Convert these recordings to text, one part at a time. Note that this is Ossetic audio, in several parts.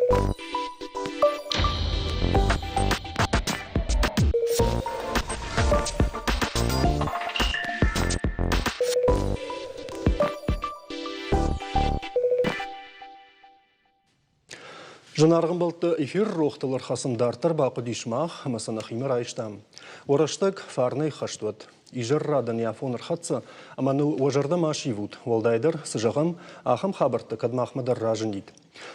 Зынаргъ ӕмбӕлттӕ, эфир рохтыл ӕрхӕцын дарддӕр бахъуыдис мах ӕмӕ сӕ нӕхимӕ райстам. Уӕ рӕстӕг фарнӕй хӕст уӕд. Изӕррадӕн йӕ афон ӕрхӕццӕ, ӕмӕ ныл уӕ зӕрдӕ ма сивут, уӕлдайдӕр, цы зӕгъӕм, ахӕм хабӕрттӕ кӕд махмӕ дӕр разынид.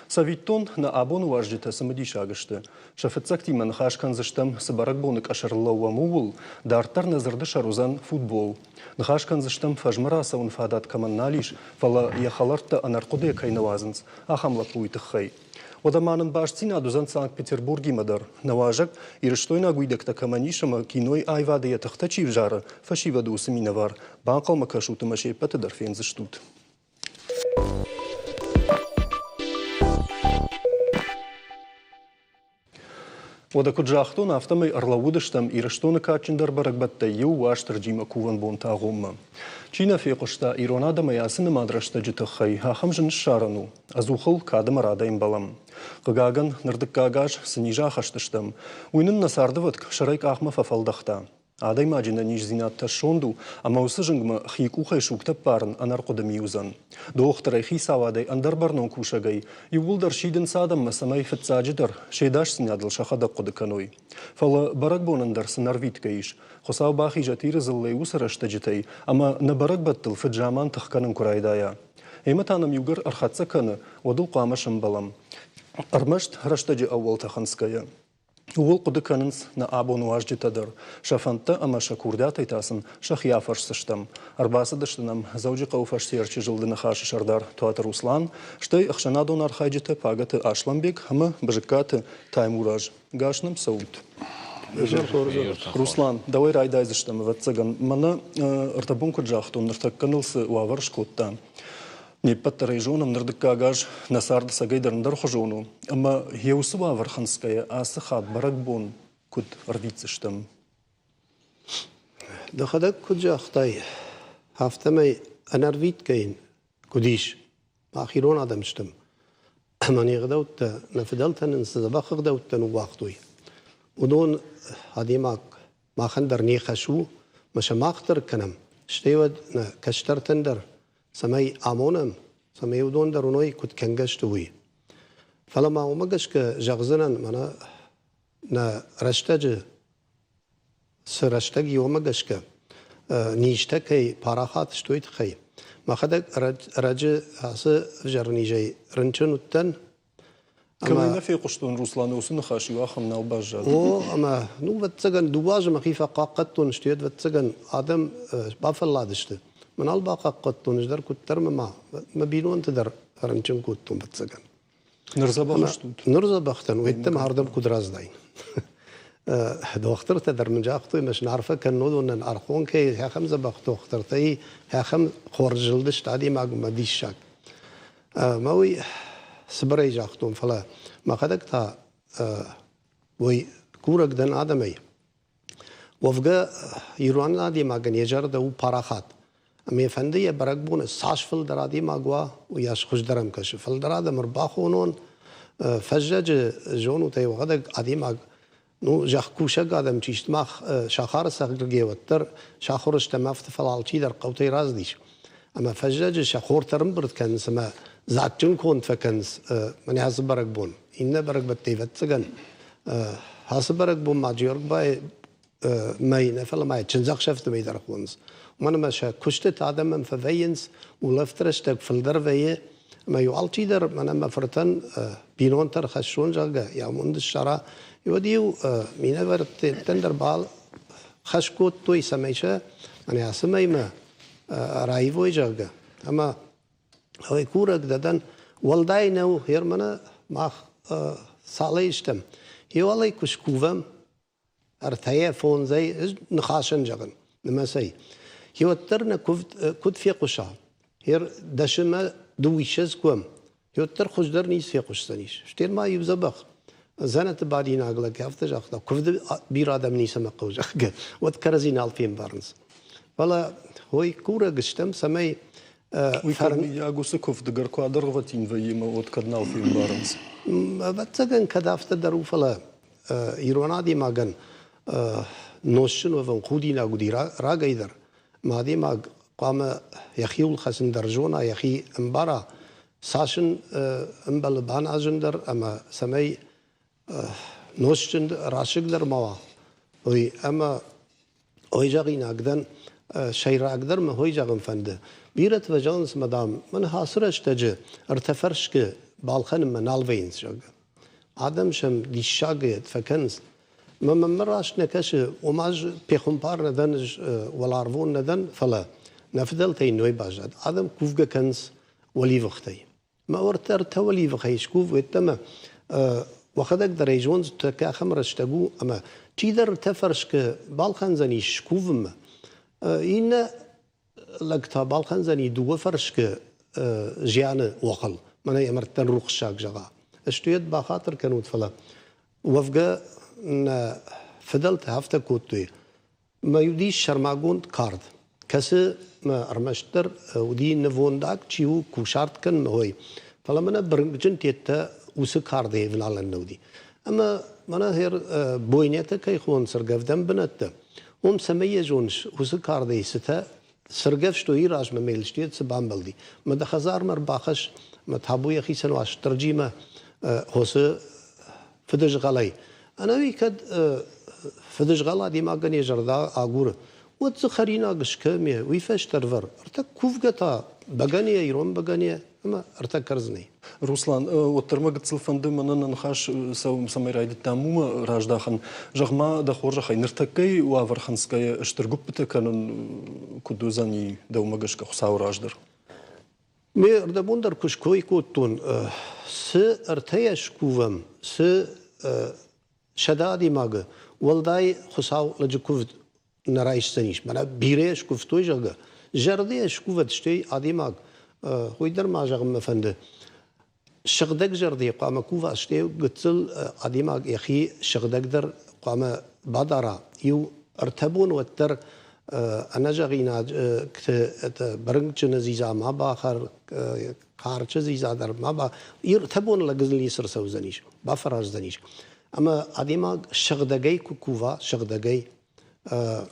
Цӕвиттон, нӕ абоны уазджытӕ цымыдисаг сты. Сӕ фыццӕгтимӕ ныхас кӕндзыстӕм, цы бӕрӕгбоны къӕсӕрыл лӕууӕм, ууыл, дарддӕр нӕ дзырды сӕр уыдзӕн футбол. Ныхас кӕндзыстӕм, фӕзмӕ рацӕуын фадат кӕмӕн нал ис, фӕлӕ йӕ хӕлӕрттӕ ӕнӕрхъуыдыйӕ кӕй нӕ уадзынц, ахӕм лӕппуйы тыххӕй. Уӕдӕ ма нын бастдзинад уыдзӕн Санкт-Петербургимӕ дӕр. Нӕ уазӕг, ирыстойнаг уидӕгтӕ кӕмӕн ис ӕмӕ кинойы аивады йӕ тыхтӕ чи взары, фӕсивӕды уыцы минӕвар. Банхъӕлмӕ кӕсут ӕмӕ се ппӕты дӕр фендзыстут. Уӕдӕ куыд загътон, афтӕмӕй ӕрлӕууыдыстӕм Ирыстоны кадджындӕр бӕрӕгбӕттӕй иу Уастырджимӕ кувӕн бонты агъоммӕ. Чи нӕ фехъуыста ирон адӕмӕй ацы нымад рӕстӕджы тыххӕй, ахӕм зын ссарӕн у. Ӕдзух ыл кад ӕмӕ радӕй ӕмбӕлӕм. Хъыгагӕн, ныр дыккаг аз цы низы ахӕстыстӕм, уый нын нӕ цардывӕтк сӕрӕй къахмӕ фӕфӕлдӕхта. Адӕймаджы ӕнӕниздзинад тӕссонд у, ӕмӕ уыцы зынгмӕ хи къухӕй сугтӕ ппарын ӕнӕрхъуыды ми уыдзӕн. Дохтырӕй, хицауадӕй, ӕндӕр бӕрнон кусӕгӕй иууылдӕр сидынц адӕммӕ, цӕмӕй фыццаджыдӕр се дасдзинадыл сӕхӕдӕг хъуыды кӕной. Фӕлӕ бӕрӕгбонӕн дӕр цы нӕрвитгӕ ис. Хуыцау бахизӕт Иры дзыллӕйы уыцы рӕстӕджытӕй, ӕмӕ нӕ бӕрӕгбӕттыл фыд-заман тых кӕнын куы райдайа. Ӕмӕ та нӕм иугӕр ӕрхӕццӕ кӕны, уӕд ыл хъуамӕ сӕмбӕлӕм. Ӕрмӕст рӕстӕджы ӕууӕлтӕ хынцгӕйӕ. Ууыл хъуыды кӕнынц нӕ абоны уазджытӕ дӕр. Сӕ фӕндтӕ ӕмӕ сӕ курдиатӕй та сын сӕхи афӕрсдзыстӕм. Ӕрбацыдысты нӕм Дзӕуджыхъӕуы фӕстерчы зылды Ныхасы сӕрдар Туаты Руслан, стӕй ӕхсӕнадон архайджытӕ Пагӕты Аслӕнбег ӕмӕ Бызыккаты Таймураз. Гас нӕм цӕут. Руслан, дӕуӕй райдайдзыстӕм, ӕвӕццӕгӕн. Мӕнӕ ӕрдӕбон куыд загътон, ныртӕккӕ ныл цы уавӕр скодта, Не ппӕт дӕр ӕй зонӕм, ныр дыккаг аз нӕ цард ӕцӕгӕйдӕр ӕндӕрхуызон у, ӕмӕ йӕ уыцы уавӕр хынцгӕйӕ ацы хатт бӕрӕгбон куыд ӕрвитдзыстӕм? Дӕхӕдӕг куыд загътай, афтӕмӕй ӕнӕрвитгӕ йын куыд ис? Мах ирон адӕм стӕм. Ӕмӕ не гъдӕуттӕ, нӕ фыдӕлтӕ нын цы дзӕбӕх ӕгъдӕуттӕ ныууагътой, уыдон адӕймаг махӕн дӕр не хӕс у, ӕмӕ сӕ мах дӕр кӕнӕм, стӕй уӕд нӕ кӕстӕртӕн дӕр цӕмӕй амонӕм, цӕмӕй уыдон дӕр уыной, куыд кӕнгӕ сты, уый. Фӕлӕ ма уымӕ гӕсгӕ зӕгъдзынӕн, мӕнӕ нӕ рӕстӕджы цы рӕстӕг и, уымӕ гӕсгӕ низтӕ кӕй парахат сты, уый тыххӕй. Мӕхӕдӕг ӕрӕджы ацы ӕвзӕр низӕй рынчын уыдтӕн. Кӕмӕй нӕ фехъуыстон Русланы уыцы ныхас, иу ахӕм нал баззад. О, ӕмӕ, ну, ӕвӕццӕгӕн, дыууӕ азы мӕхи фӕхъахъхъӕдтон, стӕй, ӕвӕццӕгӕн, адӕм бафӕлладысты. Мӕ нал бахъахъхъӕдтон, ӕз дӕр куыддӕр мӕ ма мӕ бинонты дӕр рынчын кодтон, ӕвӕццӕгӕн. Ныр дзӕбӕх стут? Ныр дзӕбӕх дӕн, уӕддӕр ардӕм куыд раздайын. Дохтыртӕ дӕр мын загътой, мӕ сын арфӕ кӕннодонӕн Архонкӕйы ахӕм дзӕбӕх дохтыртӕй ахӕм хорз зылдысты адӕймагмӕ диссаг. Мӕ уый цыбырӕй загътон, фӕлӕ мӕхӕдӕг та уый курӕг дӕн адӕмӕй. Уӕвгӕ, ирон адӕймагӕн йӕ зӕрдӕ у парахат. Ӕмӕ фӕнды йӕ бӕрӕгбоны цас фылдӕр адӕймаг уа, уыйас хуыздӕр ӕм кӕсы. Фылдӕр адӕм ӕрбахонон, фӕззӕджы зонут ӕй уӕхӕдӕг адӕймаг ну, зӕхкусӕг адӕм чи сты, мах сахары цӕргӕ уӕддӕр сахуыр стӕм афтӕ, фӕлӕ алчидӕр хъӕутӕй рацыдис. Ӕмӕ фӕззӕджы сӕ хортӕ ӕрӕмбырд кӕнынц ӕмӕ дзаджджын конд фӕкӕнынц мӕнӕ ацы бӕрӕгбон. Иннӕ бӕрӕгбӕттӕй, ӕвӕццӕгӕн, ацы бӕрӕгбон ма Джиоргбайы мӕй нӕ, фӕлӕ ма чындзӕхсӕвты мӕй дӕр хонынц. Уымӕн ӕмӕ сӕ куыстыты адӕмӕн фӕвӕййынц, улӕфты рӕстӕг фылдӕр вӕййы, ӕмӕ-иу алчидӕр мӕнӕ мӕ фыртӕн бинонтӕ ӕрхӕссон, зӕгъгӕ, йӕ амонд ссара, уӕд-иу минӕвӕрттӕн дӕр бал хӕс кодтой, цӕмӕй сӕ мӕнӕ ацы мӕймӕ раивой, зӕгъгӕ. Ӕмӕ ой, курӕг дӕ дӕн, уӕлдай нӕу, Германы мах цалӕй стӕм. Иуалӕй куы скувӕм, ӕртӕйӕ, фондзӕй ӕз ныхасӕн зӕгъын, нымӕцӕй. Уӕддӕр нӕ куывд куыд фехъуса, ер дӕсымӕ дыууиссӕдз куӕм, уӕддӕр хуыздӕр ницы фехъуысдзӕнис. Стӕй ма иу дзӕбӕх дзӕнӕты бадинаг лӕг афтӕ загъта, куывды бирӕ адӕм ницӕмӕ хъӕуы, зӕгъгӕ, уӕд кӕрӕдзи нал фембарынц. Фӕлӕ ой, курӕг стӕм, цӕмӕй Уый кӕд мыййаг уыцы куывд дыгӕр куы адӕргъвӕтин вӕййы ӕмӕ уӕд кӕд нал фембарынц? Ӕвӕццӕгӕн, кӕд афтӕ дӕр у, фӕлӕ ирон адӕймагӕн нозтджын уӕвын худинаг уыди рагӕй дӕр. Мӕ адӕймаг хъуамӕ йӕхиуыл хӕцын дӕр зона, йӕхи ӕмбара, цас ын ӕмбӕлы баназын дӕр ӕмӕ цӕмӕй нозтджын расыг дӕр ма уа, уый. Ӕмӕ ой зӕгъинаг дӕн, сӕйрагдӕр мӕ хой зӕгъын фӕнды. Бирӕтӕ фӕзӕгъынц, мӕ дам, мӕн ацы рӕстӕджы ӕртӕ фӕрскы балхӕнынмӕ нал вӕййынц, зӕгъгӕ. Адӕм сӕм диссаг фӕкӕнынц. Мӕ мӕнмӕ раст нӕ кӕсы, ома ӕз пехуымпар нӕ дӕн, ӕз уӕларвон нӕ дӕн, фӕлӕ нӕ фыдӕлтӕй ной баззад. Адӕм кувгӕ кӕнынц уӕливыхтӕй. Мӕ ӕртӕ уӕливыхӕй скув, уеддӕмӕ уӕхӕдӕг дӕр ӕй зондзтӕ, ахӕм рӕстӕг у, ӕмӕ чидӕр ӕртӕ фӕрскы балхӕндзӕнис скувынмӕ, иннӕ лӕг та балхӕндзӕни дыууӕ фӕрскы зианы охыл, мӕнӕ йӕ мӕрдтӕн рухссаг зӕгъа. Стуйӕд бахатыр кӕнут, фӕлӕ уӕвгӕ нӕ фыдӕлтӕ афтӕ кодтой, Мӕ уыдис сӕрмагонд кард, кӕцы мӕ ӕрмӕстдӕр уыди нывондаг чи у, кусарт кӕнын, уый. Фӕлӕ мӕнӕ бырынкъджын тедтӕ уыцы кардӕй ӕвналӕн нӕ уыди. Ӕмӕ мӕнӕ гъер бойнӕтӕ кӕй хонынц ӕргӕвдӕн бынӕттӕ, уым цӕмӕй йӕ зоныс, уыцы кардӕй цытӕ цыргӕвстой размӕ мӕлыстед цы бамбӕлди. Мӕ дӕ хӕдзармӕ ӕрбахӕсс, мӕ табу йӕхицӕн Уастырджимӕ хосы фыдызгъӕлӕй. Ӕнӕуи кӕд фыдызгъӕл адӕймагӕн йӕ зӕрдӕ агуры, уӕд дзы хӕринаг скӕме, уый фӕстӕ ӕрвӕр. Ӕртӕ кувгӕ та бӕгӕныйӕ, ирон бӕгӕныйӕ ӕмӕ ӕртӕ кӕрдзынӕй. Руслан, уӕддӕр мӕ гыццыл фӕнды мӕнӕн нӕ ныхас цӕмӕй райдыдтам, уымӕ раздахын. Зӕгъ-ма, дӕ хорзӕхӕй, ныртӕккӕйы уавӕр хынцгӕйӕ стыр гуыппытӕ кӕнын куыд уыдзӕни дӕумӕ гӕсгӕ Хуыцауы раздӕр? Ме рдӕбон дӕр куы ской кодтон, цы ӕртӕйӕ скувӕм, цы 100 адӕймагы, уӕлдай Хуыцау лӕджы куывд нӕ райсдзӕнис. Мӕнӕ бирӕ скуывтой, зӕгъгӕ, зӕрдӕйӕ скувӕд, стӕй адӕймаг, уый дӕр ма зӕгъын мӕ фӕнды, сыгъдӕг зӕрдӕйы хъуамӕ кува, стӕй гыццыл адӕймаг йӕхи сыгъдӕгдӕр хъуамӕ бадара. Иу ӕртӕ бон уӕддӕр ӕнӕзӕгъинӕгты бырынкъджыны дзидза ма бахӕр, карчы дзидза дӕр ма ба. Ӕртӕ бон лӕгыл ницы рцӕудзӕнис, бафӕраздзӕнис. Ӕмӕ адӕймаг сыгъдӕгӕй куы кува, сыгъдӕгӕй.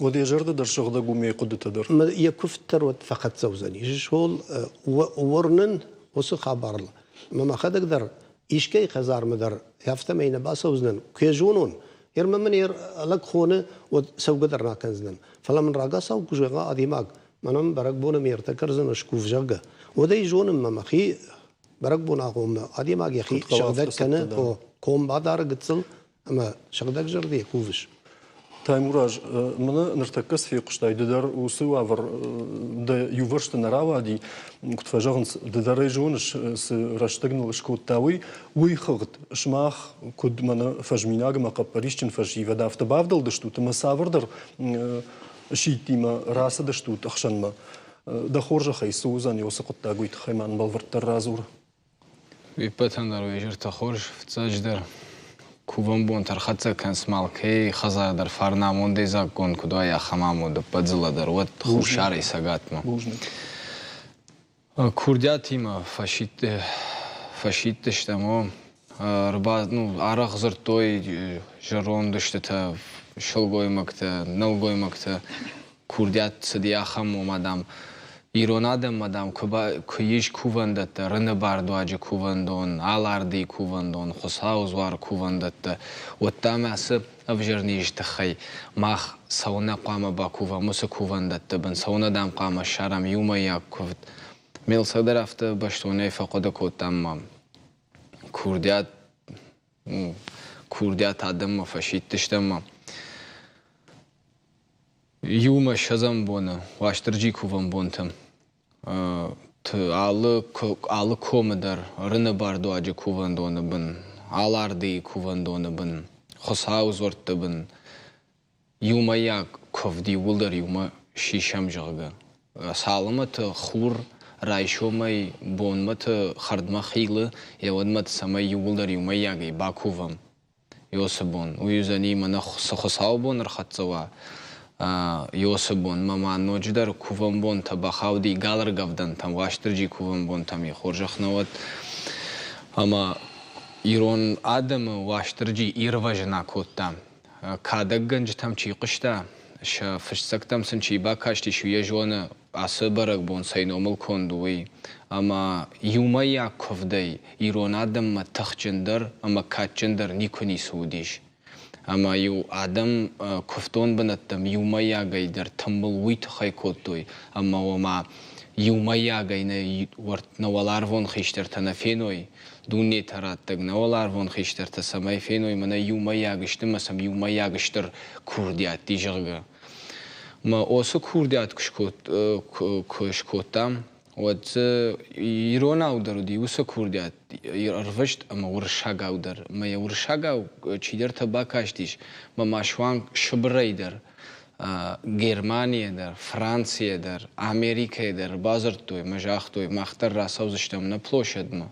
Уӕд йӕ зӕрдӕ дӕр сыгъдӕг у, ме хъуыдытӕ дӕр. Йӕ куывд дӕр уӕд фӕхӕццӕ уыдзӕнис. Сол уырнын уыцы хабарыл. Ӕмӕ мӕхӕдӕг дӕр искӕй хӕдзармӕ дӕр афтӕмӕй нӕ бацӕудзынӕн. Куы йӕ зонон, ӕрмӕ мын йӕ лӕг хоны, уӕд цӕугӕ дӕр нӕ кӕндзынӕн. Фӕлӕ мын рагацау куы зӕгъа адӕймаг, мӕнӕн бӕрӕгбоны ме ртӕ кӕрдзыны скув, зӕгъгӕ, уӕд ӕй зонын мӕ мӕхи бӕрӕгбон агъоммӕ адӕймаг йӕхи сыгъдӕг кӕны, ком бадары гыццыл ӕмӕ сыгъдӕг зӕрдӕйӕ кувыс. Таймураз, мӕнӕ ныртӕккӕ цы фехъуыстай, ды дӕр уыцы уавӕр дӕ иувӕрсты нӕ рауади, куыд фӕзӕгъынц, ды дӕр ӕй зоныс, цы рӕстӕг ныл скодта, уый. Уый хыгъд сымах, куыд мӕнӕ фӕзминаг ӕмӕ хъӕппӕрисджын фӕсивӕд, афтӕ бавдӕлдыстут ӕмӕ цавӕрдӕр сидтимӕ рацыдыстут ӕхсӕнмӕ. Дӕ хорзӕхӕй, цы уыдзӕни уыцы хъуыддаг, уый тыххӕй ма нын бӕлвырддӕр радзур. Уе ппӕтӕн дӕр уе зӕртӕ хорз, фыццаджыдӕр, кувӕн бонтӕ ӕрхӕццӕ кӕнынц алкӕй хӕдзары дӕр фарн амондӕй дзаггонд куыд уай, ахӕм амонд ӕппӕт дзыллӕ дӕр уӕд хуссарӕй цӕгатмӕ. Бузныг. Курдиатимӕ фӕсидтыстӕм, о, ну, арӕх дзырдтой зӕронд устытӕ, сылгоймӕгтӕ, нӕлгоймӕгтӕ курдиат цыди ахӕм, ома, дам, ирон адӕммӕ, дам, куы ис кувӕндӕттӕ, Рыны бардуаджы кувӕндон, Алардыйы кувӕндон, Хуыцауы дзуары кувӕндӕттӕ, уӕд, дам, ацы ӕвзӕр низы тыххӕй мах цӕуылнӕ хъуамӕ бакувӕм уыцы кувӕндӕтты бын, цӕуылнӕ, дам, хъуамӕ ссарӕм иумӕйаг куывд. Мелсӕг дӕр афтӕ бӕстонӕй фӕхъуыды кодтам ӕмӕ курдиат курдиат адӕммӕ фӕсидтыстӕм ӕмӕ Иумӕ ссӕдзӕм боны Уастырджи кувӕн бонты алы комы дӕр Рыны бардуаджы кувӕндоны бын, Алардыйы кувӕндоны бын, Хуыцауы дзуӕртты бын иумӕйаг куывд иууылдӕр иумӕ сисӕм, зӕгъгӕ. Цалынмӕты хур райсомӕй бонмӕты хӕрдмӕ хилы, йӕ уӕдмӕ цӕмӕй иууылдӕр иумӕйагӕй бакувӕм. Иосы бон. Уый уыдзӕни, мӕнӕ цы Хуыцаубон ӕрхӕццӕ уа. Иосы бонмӕ ма ноджыдӕр кувӕн бонтӕ бахауди галӕргӕвдӕнтӕм, Уастырджи кувӕн бонтӕм йӕ хорзӕх нӕ уӕд. Ӕмӕ ирон адӕмы Уастырджи ирвӕзын акодта. Кадӕггӕнджытӕм чи хъуыста, сӕ фыццӕгтӕм сын чи бакастис, уый йӕ зоны, ацы бӕрӕгбон цӕй номыл конд у, уый. Ӕмӕ иумӕйаг куывдӕй ирон адӕммӕ тыхджындӕр ӕмӕ кадджындӕр никуы ницы уыдис. Ӕмӕ-иу адӕм куывдон бынӕттӕм иумӕйагӕй дӕр тымбыл уый тыххӕй кодтой, ӕмӕ ома иумӕйагӕй нӕ уӕларвон хистӕртӕ нӕ феной, дунетӕ раттӕг нӕ уӕларвон хистӕртӕ цӕмӕй феной, мӕнӕ иумӕйаг сты мӕ сӕм иумӕйаг стыр курдиат и, зӕгъгӕ. Мӕ осы курдиат куы скодтам, уӕд дзы иронау дӕр уыди уыцы курдиат ӕрвыст ӕмӕ уырыссагау дӕр. Ӕмӕ йӕ уырыссагау чидӕртӕ бакастис, ӕмӕ ма суанг Сыбырӕй дӕр, Германийӕ дӕр, Францийӕ дӕр, Америкӕйӕ дӕр бадзырдтой ӕмӕ загътой, мах дӕр рацӕудзыстӕм нӕ площадмӕ,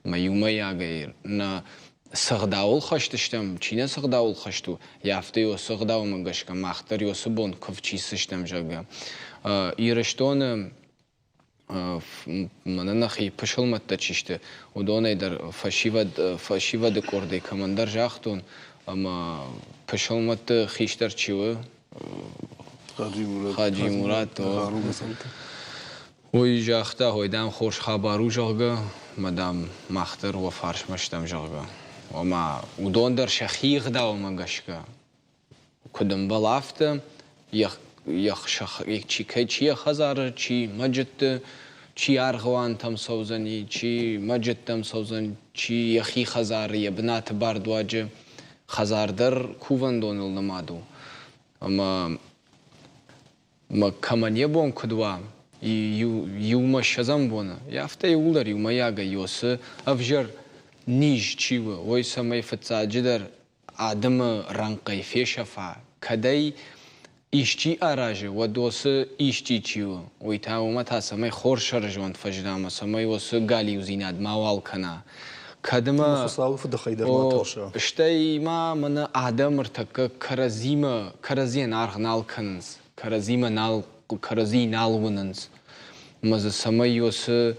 ӕмӕ иумӕйагӕй нӕ цы гъдауыл хӕст стӕм, чи нӕ цы гъдауыл хӕст у, афтӕ цы гъдаумӕ гӕсгӕ мах дӕр уыцы бон куывд сисдзыстӕм, зӕгъгӕ. Ирыстоны мӕнӕ нӕхи пысылмӕттӕ чи сты, уыдонӕй дӕр фӕсивӕд, фӕсивӕды къордӕй кӕмӕндӕр загътон, ӕмӕ пысылмӕтты хистӕр чи у, Хаджи Мурат, уый загъта, ой, дам, хорз хабар у, зӕгъгӕ, мӕ, дам, мах дӕр уӕ фарсмӕ стӕм, зӕгъгӕ. Ома, уыдон дӕр сӕхи ӕгъдаумӕ гӕсгӕ куыд ӕмбӕлы, афтӕ чи кӕй чи йӕ хӕдзары, чи мӕджытты, чи аргъуантӕм цӕудзӕни, чи мӕджыттӕм цӕудзӕн, чи йӕхи хӕдзары, йӕ бынаты бардуаджы хӕдзар дӕр кувӕндоныл нымад у. Ӕмӕ кӕмӕн йӕ бон куыд уа, иумӕ ссӕдзӕм боны, афтӕ иууылдӕр иумӕйагӕй уыцы ӕвзӕр низ чи у, уый цӕмӕй фыццаджыдӕр адӕмы рӕнхъӕй фесӕфа, кӕд ӕй исчи аразы, уӕд уыцы исчи чи у, уый та уымӕ та цӕмӕй хорз сӕрызонд фӕзына ӕмӕ цӕмӕй уыцы галиудзинад мауал кӕна. Кӕд ӕмӕ Хуыцауы фыдыхӕй дӕр ма тӕрса. Стӕй ма мӕнӕ адӕм ӕртӕккӕ кӕрӕдзимӕ кӕрӕдзийӕн аргъ нал кӕнынц, кӕрӕдзимӕ нал кӕрӕдзи нал уынынц. Ӕмӕ дзы цӕмӕй уыцы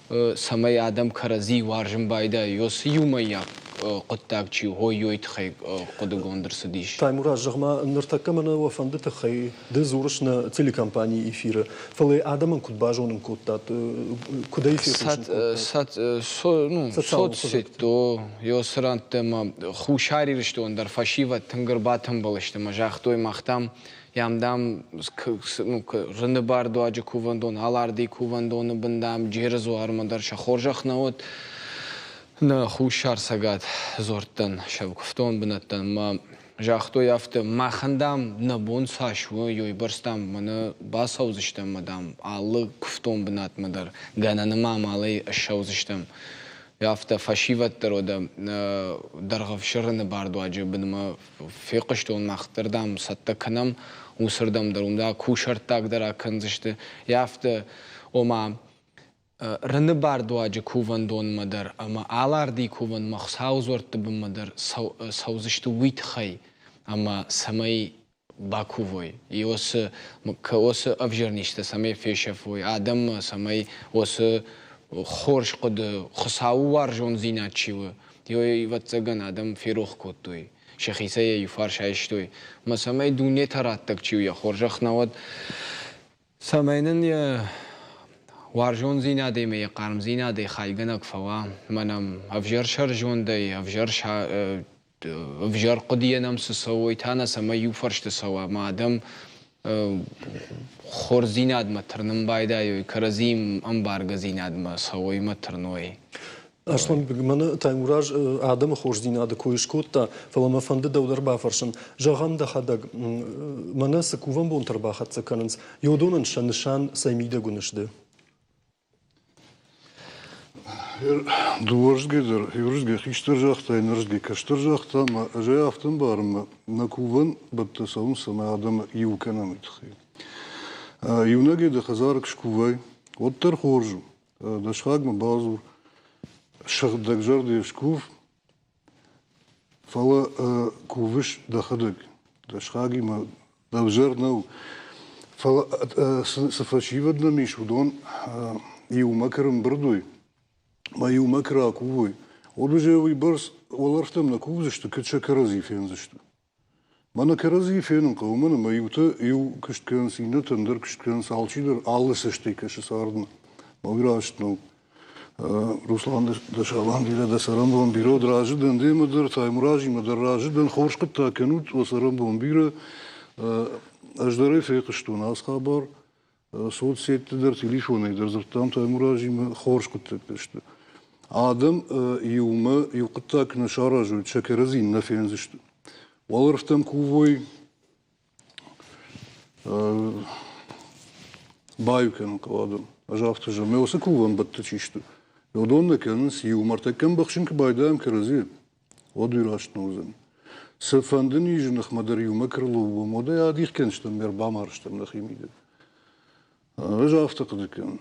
цӕмӕй адӕм кӕрӕдзи уарзын байдайой, уыцы иумӕйаг хъуыддаг чи у, ой тыххӕй хъуыдыгонд ӕрцыдис. Таймураз, зӕгъ-ма, ныртӕккӕ мӕнӕ уӕ фӕнды тыххӕй ды дзурыс нӕ телекомпанийы эфиры, фӕлӕ адӕмӕн куыд базонын кодтат, куыд ӕй фехъусын кодтат? Соцсеть, ё рӕнтты ӕмӕ Хуссар Ирыстон дӕр фӕсивӕд тынг ӕрбатымбыл сты ӕмӕ загътой, мах, дам, Ям, дам, Рыны бардуаджы кувӕндон, Алардыйы кувӕндоны бын, дам, Джеры дзуармӕ дӕр сӕ хорзӕх нӕ уыд. Нӕ хуссар цӕгат дзуӕрттӕн, сӕ куывтон бынӕттӕн ма загътой афтӕ, махӕн, дам, нӕ бон цас у, уыйбӕрц, дам, мӕнӕ бацӕудзыстӕм ӕмӕ, дам, алы куывтон бынатмӕ дӕр гӕнӕны ма амалӕй ссӕудзыстӕм. Афтӕ фӕсивӕд дӕр уӕдӕ Дӕргъӕвсырыны бардуаджы бынмӕ фехъуыстон, мах дӕр, дам, цӕттӕ кӕнӕм уыцырдӕм дӕр, уым дӕр кусӕрттаг дӕр акӕндзысты. Афтӕ, ома, Рыны бардуаджы кувӕндонмӕ дӕр ӕмӕ Алардыйы кувӕнмӕ Хуыцауы дзуӕртты бынмӕ дӕр цӕудзысты уый тыххӕй, ӕмӕ цӕмӕй бакувой, уыцы уыцы ӕвзӕр низтӕ цӕмӕй фесӕфой, адӕммӕ цӕмӕй уыцы хорз хъуыды, Хуыцауы уарзондзинад чи у, уый, ӕвӕццӕгӕн, адӕм ферох кодтой, сӕхицӕй йӕ иуфарс айстой. Ӕмӕ цӕмӕй дунетӕ раттӕг чи у, йӕ хорзӕх нӕ уӕд, цӕмӕй нын йӕ уарзондзинадӕй ӕмӕ йӕ хъармдзинадӕй хайгӕнӕг фӕуа, мӕнӕ ӕвзӕр сӕрзондӕй, ӕвзӕр ӕвзӕр хъуыдыйӕ нӕм цы цӕуой, та нӕ цӕмӕй иуфӕрсты цӕуа, ӕмӕ адӕм хорздзинадмӕ тырнын байдайой, кӕрӕдзи ӕмбаргӕдзинадмӕ цӕуой ӕмӕ тырной. Асланбег, мӕнӕ Таймураз адӕмы хорздзинады кой скодта, фӕлӕ мӕ фӕнды дӕу дӕр бафӕрсын. Зӕгъӕм, дӕхӕдӕг, мӕнӕ цы кувӕн бонтӕ ӕрбахӕццӕ кӕнынц, уыдонӕн сӕ нысан цӕй мидӕг уыныс ды? Дыууӕрдыгӕй дӕр, иуырдыгӕй хистӕр загъта, иннӕрдыгӕй кӕстӕр загъта, ӕмӕ ӕз ӕй афтӕ ӕмбарын, ӕмӕ нӕ кувӕн бӕттӕ цӕуынц, цӕмӕй адӕмы иу кӕнӕм, уый тыххӕй. Иунӕгӕй дӕ хӕдзары куы скувай, уӕддӕр хорз у. Дӕ сыхагмӕ бадзур, сыгъдӕгзӕрдӕйӕ скув, фӕлӕ кувыс дӕхӕдӕг, дӕ сыхагимӕ. Ӕвзӕр нӕу. Фӕлӕ цы фӕсивӕд нӕм ис, уыдон иумӕ куы рымбырд уой, ӕмӕ иумӕ куы ракувой, уӕд уже уыйбӕрц уӕлӕрвтӕм нӕ кувдзысты, кӕд сӕ кӕрӕдзи фендзысты. Мӕнӕ кӕрӕдзийы фенын хъӕуы, уымӕн ӕмӕ иутӕ иу куыст кӕнынц, иннӕтӕ ӕндӕр куыст кӕнынц, алчидӕр алы цӕстӕй кӕсы цардмӕ. Мӕ уый раст нӕу. Руслан, дӕ салам бирӕ, дӕ цӕрӕнбон бирӕ уӕд разы дӕн демӕ дӕр, Таймуразимӕ дӕр разы дӕн, хорз хъуыддаг кӕнут, уӕ цӕрӕнбон бирӕ. Ӕз дӕр ӕй фехъуыстон ацы хабар. Соцсетты дӕр, телефонӕй дӕр дзырдтам Таймуразимӕ, хорз хъуыддӕгтӕ сты. Адӕм иумӕ иу хъуыддаг куы нӕ саразой, сӕ кӕрӕдзи нӕ фендзысты. Уӕлӕрвтӕм кувой, баиу кӕнын хъӕуы адӕм. Ӕз афтӕ зӕгъын, мӕ уыцы кувӕн бӕтты чи сты, уыдон нӕ кӕнынц иу мӕртӕккӕ ӕмбӕхсын куы байдайӕм кӕрӕдзийы, уӕд уый раст нӕ уыдзӕн. Цыфӕнды низы ныхмӕ дӕр иумӕ куы рлӕууӕм, уӕд ӕй адих кӕндзыстӕм, ӕрбамарстӕм нӕхи мидӕг. Ӕз афтӕ хъуыды кӕнын.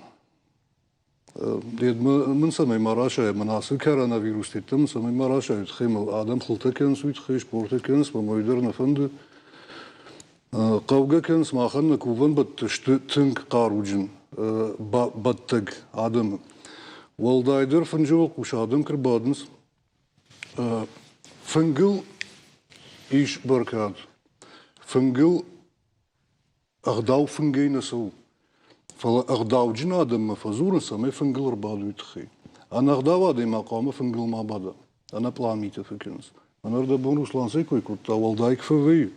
Мын цӕмӕй ма расайа, мӕн ацы коронавирус тедтӕ мын цӕмӕй ма расайа, тыххӕй мыл адӕм хылтӕ кӕнынц, уый тыххӕй спортӕ кӕнынц, мӕ уый дӕр нӕ фӕнды. Хъӕугӕ кӕнынц махӕн нӕ кувӕн бӕтты сты тынг хъаруджын бӕттӕг адӕмы. Уӕлдайдӕр фынджы уӕлхъус адӕм куы рбадынц, Фынгыл ис бӕркад. Фынгыл ӕгъдау фынгӕй нӕ цӕуы. Фӕлӕ ӕгъдауджын адӕммӕ фӕдзурынц, цӕмӕй фынгыл ӕрбадой тыххӕй. Ӕнӕгъдау адӕймаг хъуамӕ фынгыл ма бада. Ӕнӕпълан митӕ фӕкӕнынц. Мӕнӕ ӕрдӕбон Руслан цӕй кой кодта, уӕлдай куы фӕвӕййы,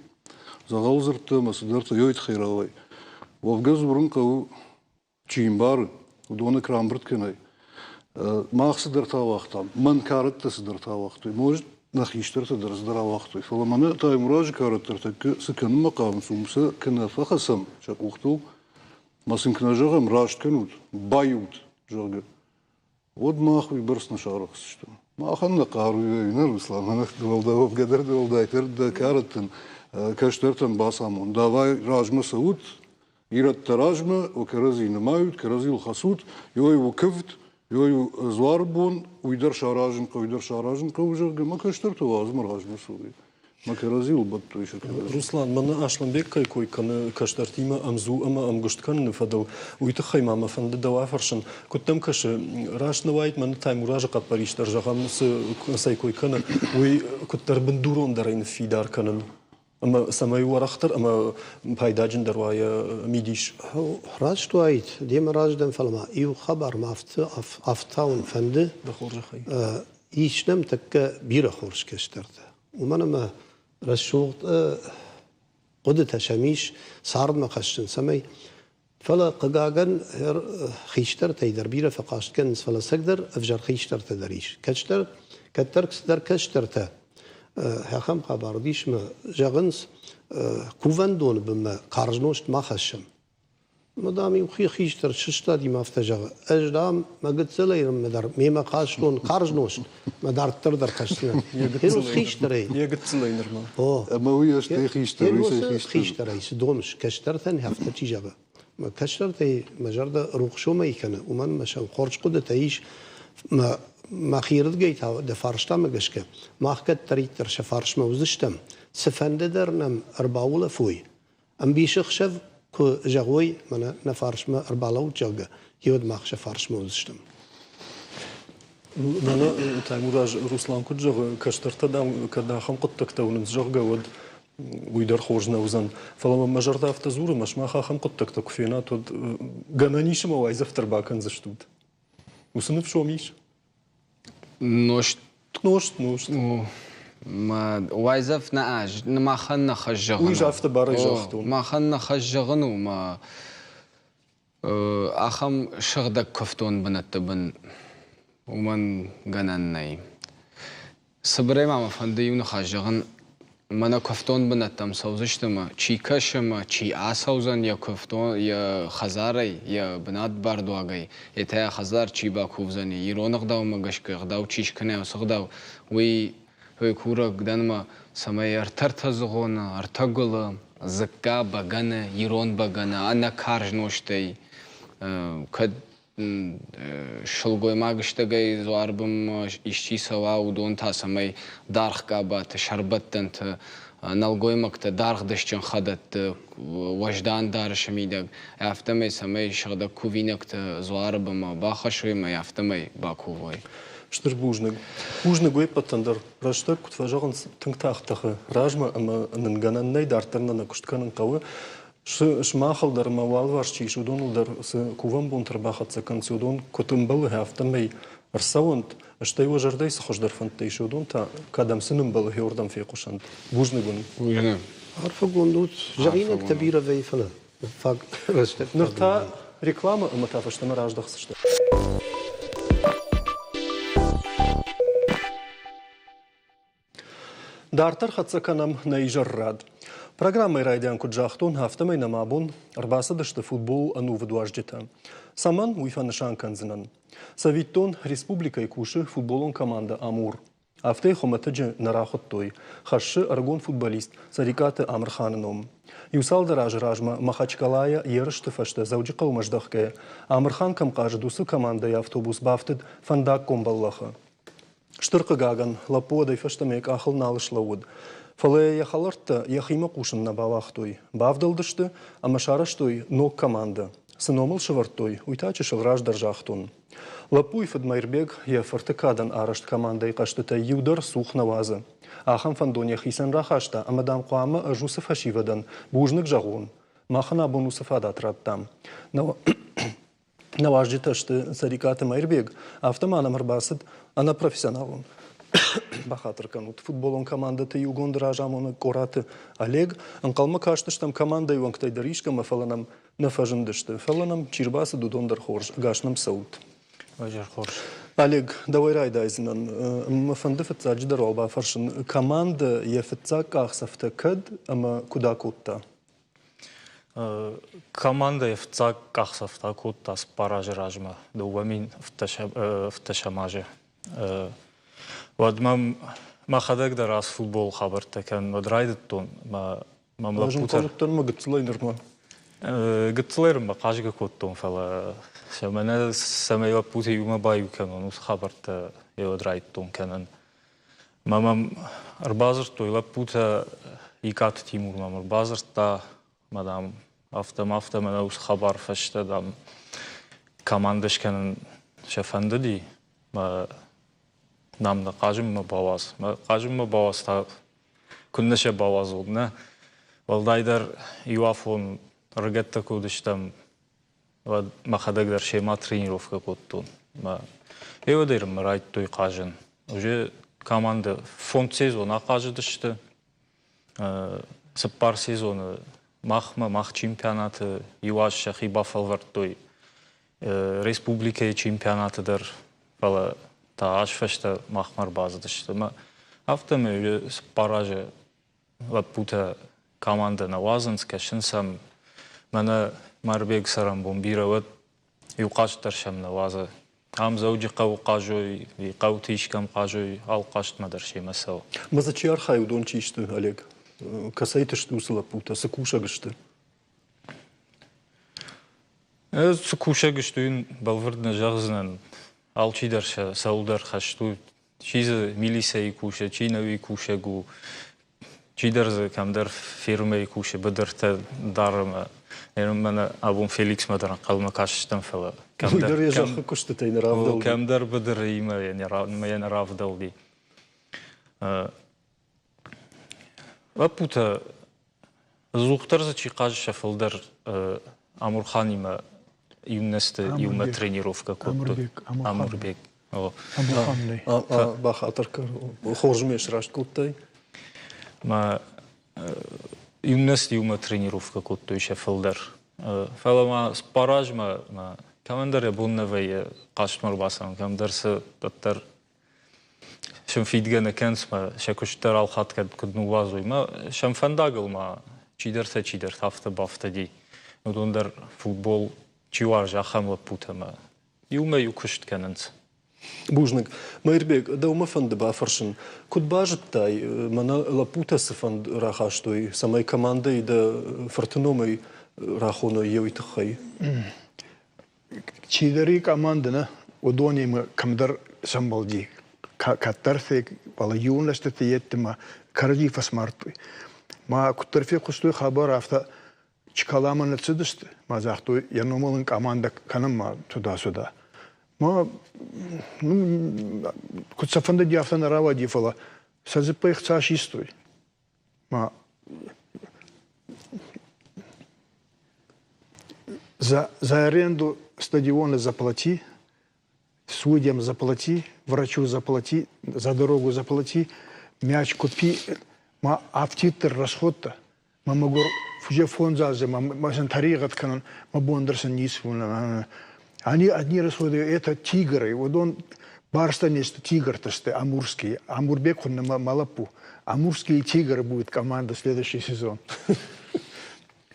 дзӕгъӕл дзырдтӕ ӕмӕ цыдӕртӕ ёй тыххӕй рауайы. Уӕвгӕ дзурын хъӕуы чи мбары, уыдоны куы рамбырд кӕнай. Мах цыдӕртӕ ауагътам, мӕн кӕрӕттӕ цыдӕртӕ ауагътой, может, нӕ хистӕртӕ дӕр цыдӕр ауагътой, фӕлӕ мӕнӕ Таймуразы кӕрӕттӕ ӕртӕккӕ цы кӕнынмӕ хъавынц, уым сӕ куы нӕ фӕхӕцӕм сӕ къухтыл, ма сын куы нӕ зӕгъӕм, раст кӕнут, баиут, зӕгъгӕ, уӕд мах уыйбӕрц нӕ сарӕхсдзыстӕм. Махӕн нӕ хъару нӕ, Руслан, уӕлдай дӕр уӕлдайдӕр дӕ кӕрӕттӕн, кӕстӕртӕн бацамон. Давай размӕ цӕут, Ирӕттӕ размӕ, кӕрӕдзи нымайут, кӕрӕдзийыл хӕцут, иуӕй у куывд, иуӕй у дзуары бон, уый дӕр саразын хъӕуы, уый дӕр саразын хъӕуы, зӕгъгӕ, мӕ кӕстӕртӕ уадзмӕ размӕ цӕуой. Мӕ кӕрӕдзийыл бӕттой сӕ кӕрӕдзи. Руслан, мӕнӕ Аслӕнбег кӕй кой кӕны кӕстӕртимӕ ӕмдзу ӕмӕ ӕмгуыст кӕныны фӕдыл, уый тыххӕй ма мӕ фӕнды дӕу афӕрсын. Куыд дӕм кӕсы, раст нӕ уаид мӕнӕ Таймуразы хъӕппӕрис дӕр, зӕгъӕм, цы цӕй кой кӕны, уый куыддӕр бындурондӕрӕй ныффидар кӕнын? Ӕмӕ цӕмӕй уӕрӕхдӕр ӕмӕ пайдаджындӕр уа йӕ мидис. Раст уаид, демӕ раздӕн, фӕлӕ ма иу хабар ма ӕфтауын фӕнды. Дӕ хорзӕхӕй. Ис нӕм тӕккӕ бирӕ хорз кӕстӕртӕ. Уымӕн ӕмӕ рӕсугъд хъуыдытӕ сӕм ис, цардмӕ хӕссын, цӕмӕй Фӕлӕ, хъыгагӕн, хистӕртӕй дӕр бирӕ фӕхъаст кӕнынц, фӕлӕ ӕцӕгдӕр ӕвзӕр хистӕртӕ дӕр ис. Кӕстӕр, кӕддӕр цыдӕр кӕстӕртӕ ахӕм хабар уыдис ӕмӕ зӕгъынц, кувӕндоны бынмӕ карз нозт ма хӕссӕм. Ӕмӕ, дам, иу хистӕр сыстади ӕмӕ афтӕ зӕгъы, ӕз, дам, мӕ гыццылӕй дӕр мемӕ хастон карз нозт, мӕ дарддӕр дӕр хӕсдзынӕн. Херус хистӕрӕй. Йӕ гыццылӕй нырма. О. Ӕмӕ уый ӕстӕй хистӕр, уый сӕ хистӕр. Хистӕрӕй цы домыс, кӕстӕртӕн афтӕ чи зӕгъы. Мӕ кӕстӕртӕй мӕ зӕрдӕ рухс уымӕй кӕны, уымӕн мӕ сӕм хорз хъуыдытӕ ис. Мӕ мӕхирдыгӕй та дӕ фарстамӕ гӕсгӕ, мах кӕддӕриддӕр сӕ фарсмӕ уыдзыстӕм, цыфӕнды дӕр нӕм ӕрбаулӕфой, Ӕмбисӕхсӕв куы зӕгъой, мӕнӕ нӕ фарсмӕ ӕрбалӕуут, зӕгъгӕ, уӕд мах сӕ фарсмӕ уыдзыстӕм. Мӕнӕ Таймураз Руслан куыд зӕгъы, кӕстӕртӕ, дам, кӕд ахӕм хъуыддӕгтӕ уынынц, зӕгъгӕ, уӕд уый дӕр хорз нӕ уыдзӕн. Фӕлӕ мӕ мӕ зӕрдӕ афтӕ дзуры, ӕмӕ сымах ахӕм хъуыддӕгтӕ куы фенат, уӕд гӕнӕн ис ӕмӕ уайдзӕф дӕр бакӕндзыстут. Уыцы ныфс уӕм ис? Нозт. Нозт, нозт. Уайдзӕф нӕ ӕз махӕн нӕ хӕс зӕгъын. Уый афтӕ барӕй загътон. Махӕн нӕ хӕс зӕгъын у, мӕ ахӕм сыгъдӕг куывтон бынӕтты бын уымӕн гӕнӕн нӕй. Цыбырӕй ма мӕ фӕнды иу ныхас зӕгъын. Мӕнӕ куывтон бынӕттӕм цӕудзысты ӕмӕ чи кӕсы ӕмӕ чи ацӕудзӕн йӕ куывтон, йӕ хӕдзарӕй, йӕ бынат бардуагӕй, йе та йӕ хӕдзар чи бакувдзӕни, ирон ӕгъдаумӕ гӕсгӕ ӕгъдау чи скӕна, уыцы ӕгъдау, уый уый курӕг дӕн ӕмӕ цӕмӕй ӕртӕ-ртӕ дзыгъоны, ӕртӕ гуылы, дзыкка, бӕгӕны, ирон бӕгӕны, ӕнӕ карз нозтӕй, кӕд. Сылгоймаг стӕгӕй дзуарбынмӕ исчи цӕуа, уыдон та цӕмӕй даргъ къабаты, сӕрбӕттӕнты, нӕлгоймӕгтӕ даргъдысджын хӕдӕтты, уӕздан дарӕсы мидӕг, афтӕмӕй цӕмӕй сыгъдӕг кувинӕгтӕ дзуары бынмӕ бахӕссой ӕмӕ афтӕмӕй бакувой. Стыр бузныг. Бузныг уе ппӕтӕн дӕр. Рӕстӕг, куыд фӕзӕгъынц, тынг тагъд тӕхы размӕ ӕмӕ нын гӕнӕн нӕй, дарддӕр нӕ нӕ куыст кӕнын хъӕуы. Сымахыл дӕр ӕмӕ уӕлварс чи ис, уыдоныл дӕр цы кувӕн бонты ӕрбахӕццӕ кӕнынц, уыдон куыд ӕмбӕлы, афтӕмӕй ӕрцӕуӕнт, стӕй уӕ зӕрдӕйы цы хуыздӕр фӕндтӕ ис, уыдон та кӕдӕм сын ӕмбӕлы, уырдӕм фехъусӕнт. Бузныг уын. Бузныг. Арфӕгонд ут. Зӕгъинӕгтӕ бирӕ вӕййы, фӕлӕ фаг рӕстӕг. Ныр та рекламӕ ӕмӕ та фӕстӕмӕ раздӕхдзысты. Дарддӕр хӕццӕ кӕнӕм нӕ изӕррад. Программӕйы райдиан куыд загътон, афтӕмӕй нӕм абон ӕрбацыдысты футбол ӕнувыд уазджытӕ. Цӕмӕн, уый фӕнысан кӕндзынӕн. Цӕвиттон, республикӕйы кусы футболон командӕ «Амур». Афтӕ хуымӕтӕджы нӕ рахуыдтой, хӕссы ӕрыгон футболист Цӕрикъаты Амырханы ном. Иу цалдӕр азы размӕ Махачкалайӕ ерысты фӕстӕ Дзӕуджыхъӕумӕ здӕхгӕйӕ, Амырхан кӕм хъазыд, уыцы командӕйы автобус бафтыд фӕндаггон бӕллӕхы. Стыр хъыгагӕн, лӕппу уӕдӕй фӕстӕмӕ йӕ къахыл нал слӕууыд. Фӕлӕ йӕ хӕлӕрттӕ йӕхимӕ хъусын нӕ бауагътой. Бавдӕлдысты ӕмӕ сарӕзтой ног командӕ. Цы ном ыл сӕвӕрдтой, уый та чысыл раздӕр загътон. Лӕппуйы фыд Мӕирбег йӕ фырты кадӕн арӕзт командӕйы хъӕзтытӕй иу дӕр цух нӕ уадзы. Ахӕм фӕндон йӕхицӕн рахаста ӕмӕ, дам, хъуамӕ ӕз уыцы фӕсивӕдӕн бузныг зӕгъон. Махӕн абон уыцы фадат радтам. Нӕ уазджытӕ сты Цӕрикъаты Мӕирбег, афтӕ ма нӕм ӕрбацыд ӕнӕпрофессионалон бахатыр кӕнут футболон командӕты иугонды разамонӕг Къораты Олег. Ӕнхъӕлмӕ кастыстӕм командӕйы уӕнгтӕй дӕр искӕмӕ, фӕлӕ нӕм нӕ фӕзындысты. Фӕлӕ нӕм чи рбацыд, уыдон дӕр хорз, ӕгас нӕм цӕут. Ӕгас хорз. Олег, дӕуӕй райдайдзынӕн. Мӕ фӕнды фыццаджыдӕр уал бафӕрсын, командӕ йӕ фыццаг къахдзӕфтӕ кӕд ӕмӕ куыд акодта? Командӕйы фыццаг къахдзӕфтӕ акодта цыппар азы размӕ, 2015 азы. Уӕд мӕм мӕхӕдӕг дӕр ацы футболы хабӕрттӕ кӕнын уӕд райдыдтон. Мӕм лӕппутӕ... Хъазын ма гыццылӕй нырма? Гыццылӕй нырма хъазгӕ кодтон, фӕлӕ мӕнӕ цӕмӕй лӕппутӕ иумӕ баиу кӕнон, уыцы хабӕрттӕ уӕд райдыдтон кӕнын. Мӕ мӕм ӕрбадзырдтой лӕппутӕ, Икъаты Тимур мӕм ӕрбадзырдта, мӕ, дам, афтӕ ма афтӕ мӕнӕ уыцы хабар фӕстӕ, дам, командӕ скӕнын сӕ фӕндыди, мӕ дам, нӕ хъазынмӕ бауадз. Мӕ хъазынмӕ бауадз та куыннӕ сӕ бауадзон, нӕ? Уӕлдайдӕр иу афон ӕрыгӕттӕ куы уыдыстӕм, Уӕд мӕхӕдӕг дӕр семӕ тренировкӕ кодтон. Мӕ еуӕдӕй мӕ райдыдтой хъазын. Уже командӕ фонд сезон ахъазыдысты. Цыппар сезоны махмӕ, мах чемпионаты иу аз сӕхи бафӕлвӕрдтой республикӕйы чемпионаты дӕр, фӕлӕ та аз фӕстӕ махмӕ ӕрбацыдысты. Ӕмӕ афтӕмӕй цыппар азы лӕппутӕ командӕ нӕ уадзынц, кӕсынц сӕм. Мӕнӕ Марбег цӕрӕнбон бирӕ уӕд, иу хъазт дӕр сӕм нӕ уадзы. Ам Дзӕуджыхъӕуы хъазой, хъӕуты искӕм хъазой, алы хъазтмӕ дӕр семӕ цӕуы. Ма дзы чи архайы, уыдон чи сты, Олег? Кӕцӕйты сты уыцы лӕппутӕ, цы кусӕг сты? Цы кусӕг сты, уый бӕлвырд нӕ зӕгъдзынӕн. Алчидӕр сӕ цӕуылдӕр хӕст у. Чи дзы милицӕйы кусы, чи нӕуи кусӕг у, чидӕр дзы кӕмдӕр фермӕйы кусы, быдыртӕ дары ӕмӕ мӕнӕ абон Феликсмӕ дӕр ӕнхъӕлмӕ кастыстӕм, фӕлӕ кӕмдӕр йӕ зӕххы куыстытӕй нӕ равдӕлди. Кӕмдӕр быдыры йӕ нӕ равдӕлди. Лӕппутӕ ӕдзухдӕр дзы чи хъазы, сӕ фылдӕр Амурханимӕ юносты иумӕ тренировкӕ кодтой. Амурбек. Бахатыр кӕн, хорз ме сраст кодтай. Мӕ юность иумӕ тренировкӕ кодтой сӕ фылдӕр. Фӕлӕ ма цыппар азмӕ кӕмӕндӕр йӕ бон нӕ вӕййы хъазтмӕ ӕрбацӕуын, кӕмдӕр цы уӕддӕр сӕм фидгӕ нӕ кӕнынц мӕ сӕ куыст дӕр алхатт кӕд куыд ныууадзой. Мӕ сӕм фӕндагыл ма чидӕртӕ чидӕртӕ афтӕ бафтыди. Уыдон дӕр футбол чи уарзы, ахӕм лӕппутӕ мӕ иумӕ-иу куыст кӕнынц. Бузныг. Мӕирбег, дӕумӕ фӕнды бафӕрсын, куыд базыдтай, мӕнӕ лӕппутӕ цы фӕнд рахастой, цӕмӕй командӕйы дӕ фырты номӕй рахоной, йе уый тыххӕй? Чидӕр командӕ нӕ, уыдонимӕ кӕмдӕр сӕмбӕлди. Кӕддӕр фӕлӕ иунӕстыты йеддӕмӕ кӕрӕдзи фӕсмардтой. Ма куыддӕр фехъуыстой хабар, афтӕ Чкаламӕ ныццыдысты, ма загътой, йӕ номыл ын къамандӕ кӕнынмӕ туда-сюда. Ма ну, куыд сӕ фӕндыди, афтӕ нӕ рауади, фӕлӕ сӕ дзыппӕй ӕхца систой. Ма за аренду стадиона заплати, судьям заплати, врачу заплати, за дорогу заплати, мяч купи, ма афтиддӕр расходтӕ. Ма мӕгуыр уже фондз азы ма сын тӕригъӕд кӕнын, мӕ бон дӕр сын ницы у. Они одни расходы, это тигры, уыдон барстӕ не сты, тигртӕ сты, амурские. Амурбек хуынны мӕ лӕппу. Амурские тигры будет команда следующий сезон.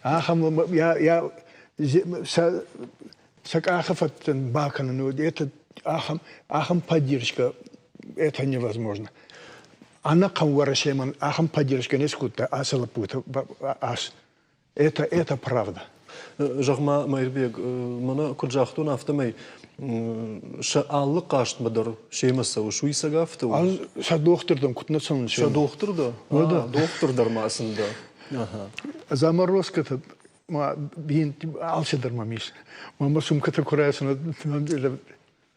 Ахӕм я сӕ сӕ къахы фӕдтӕн бакӕнын уыд, это ахӕм, ахӕм поддержка, это невозможно. Ӕнӕхъӕн Уӕрӕсемӕн ахӕм поддержка не скодта ацы лӕппуты ас. Это правда. Зӕгъ-ма, Мӕирбег, мӕнӕ куыд загътон, афтӕмӕй сӕ алы хъазтмӕ дӕр семӕ цӕуыс, уый цӕг афтӕ у? Сӕ дохтыртӕм куыд нӕ цӕуынц? Сӕ дохтыр дӕ? Дохтыр дӕр ма сын дӕ. Заморозкӕтӕ ма алцыдӕр мӕм ис. Мӕ сумкӕтӕ куы райсын.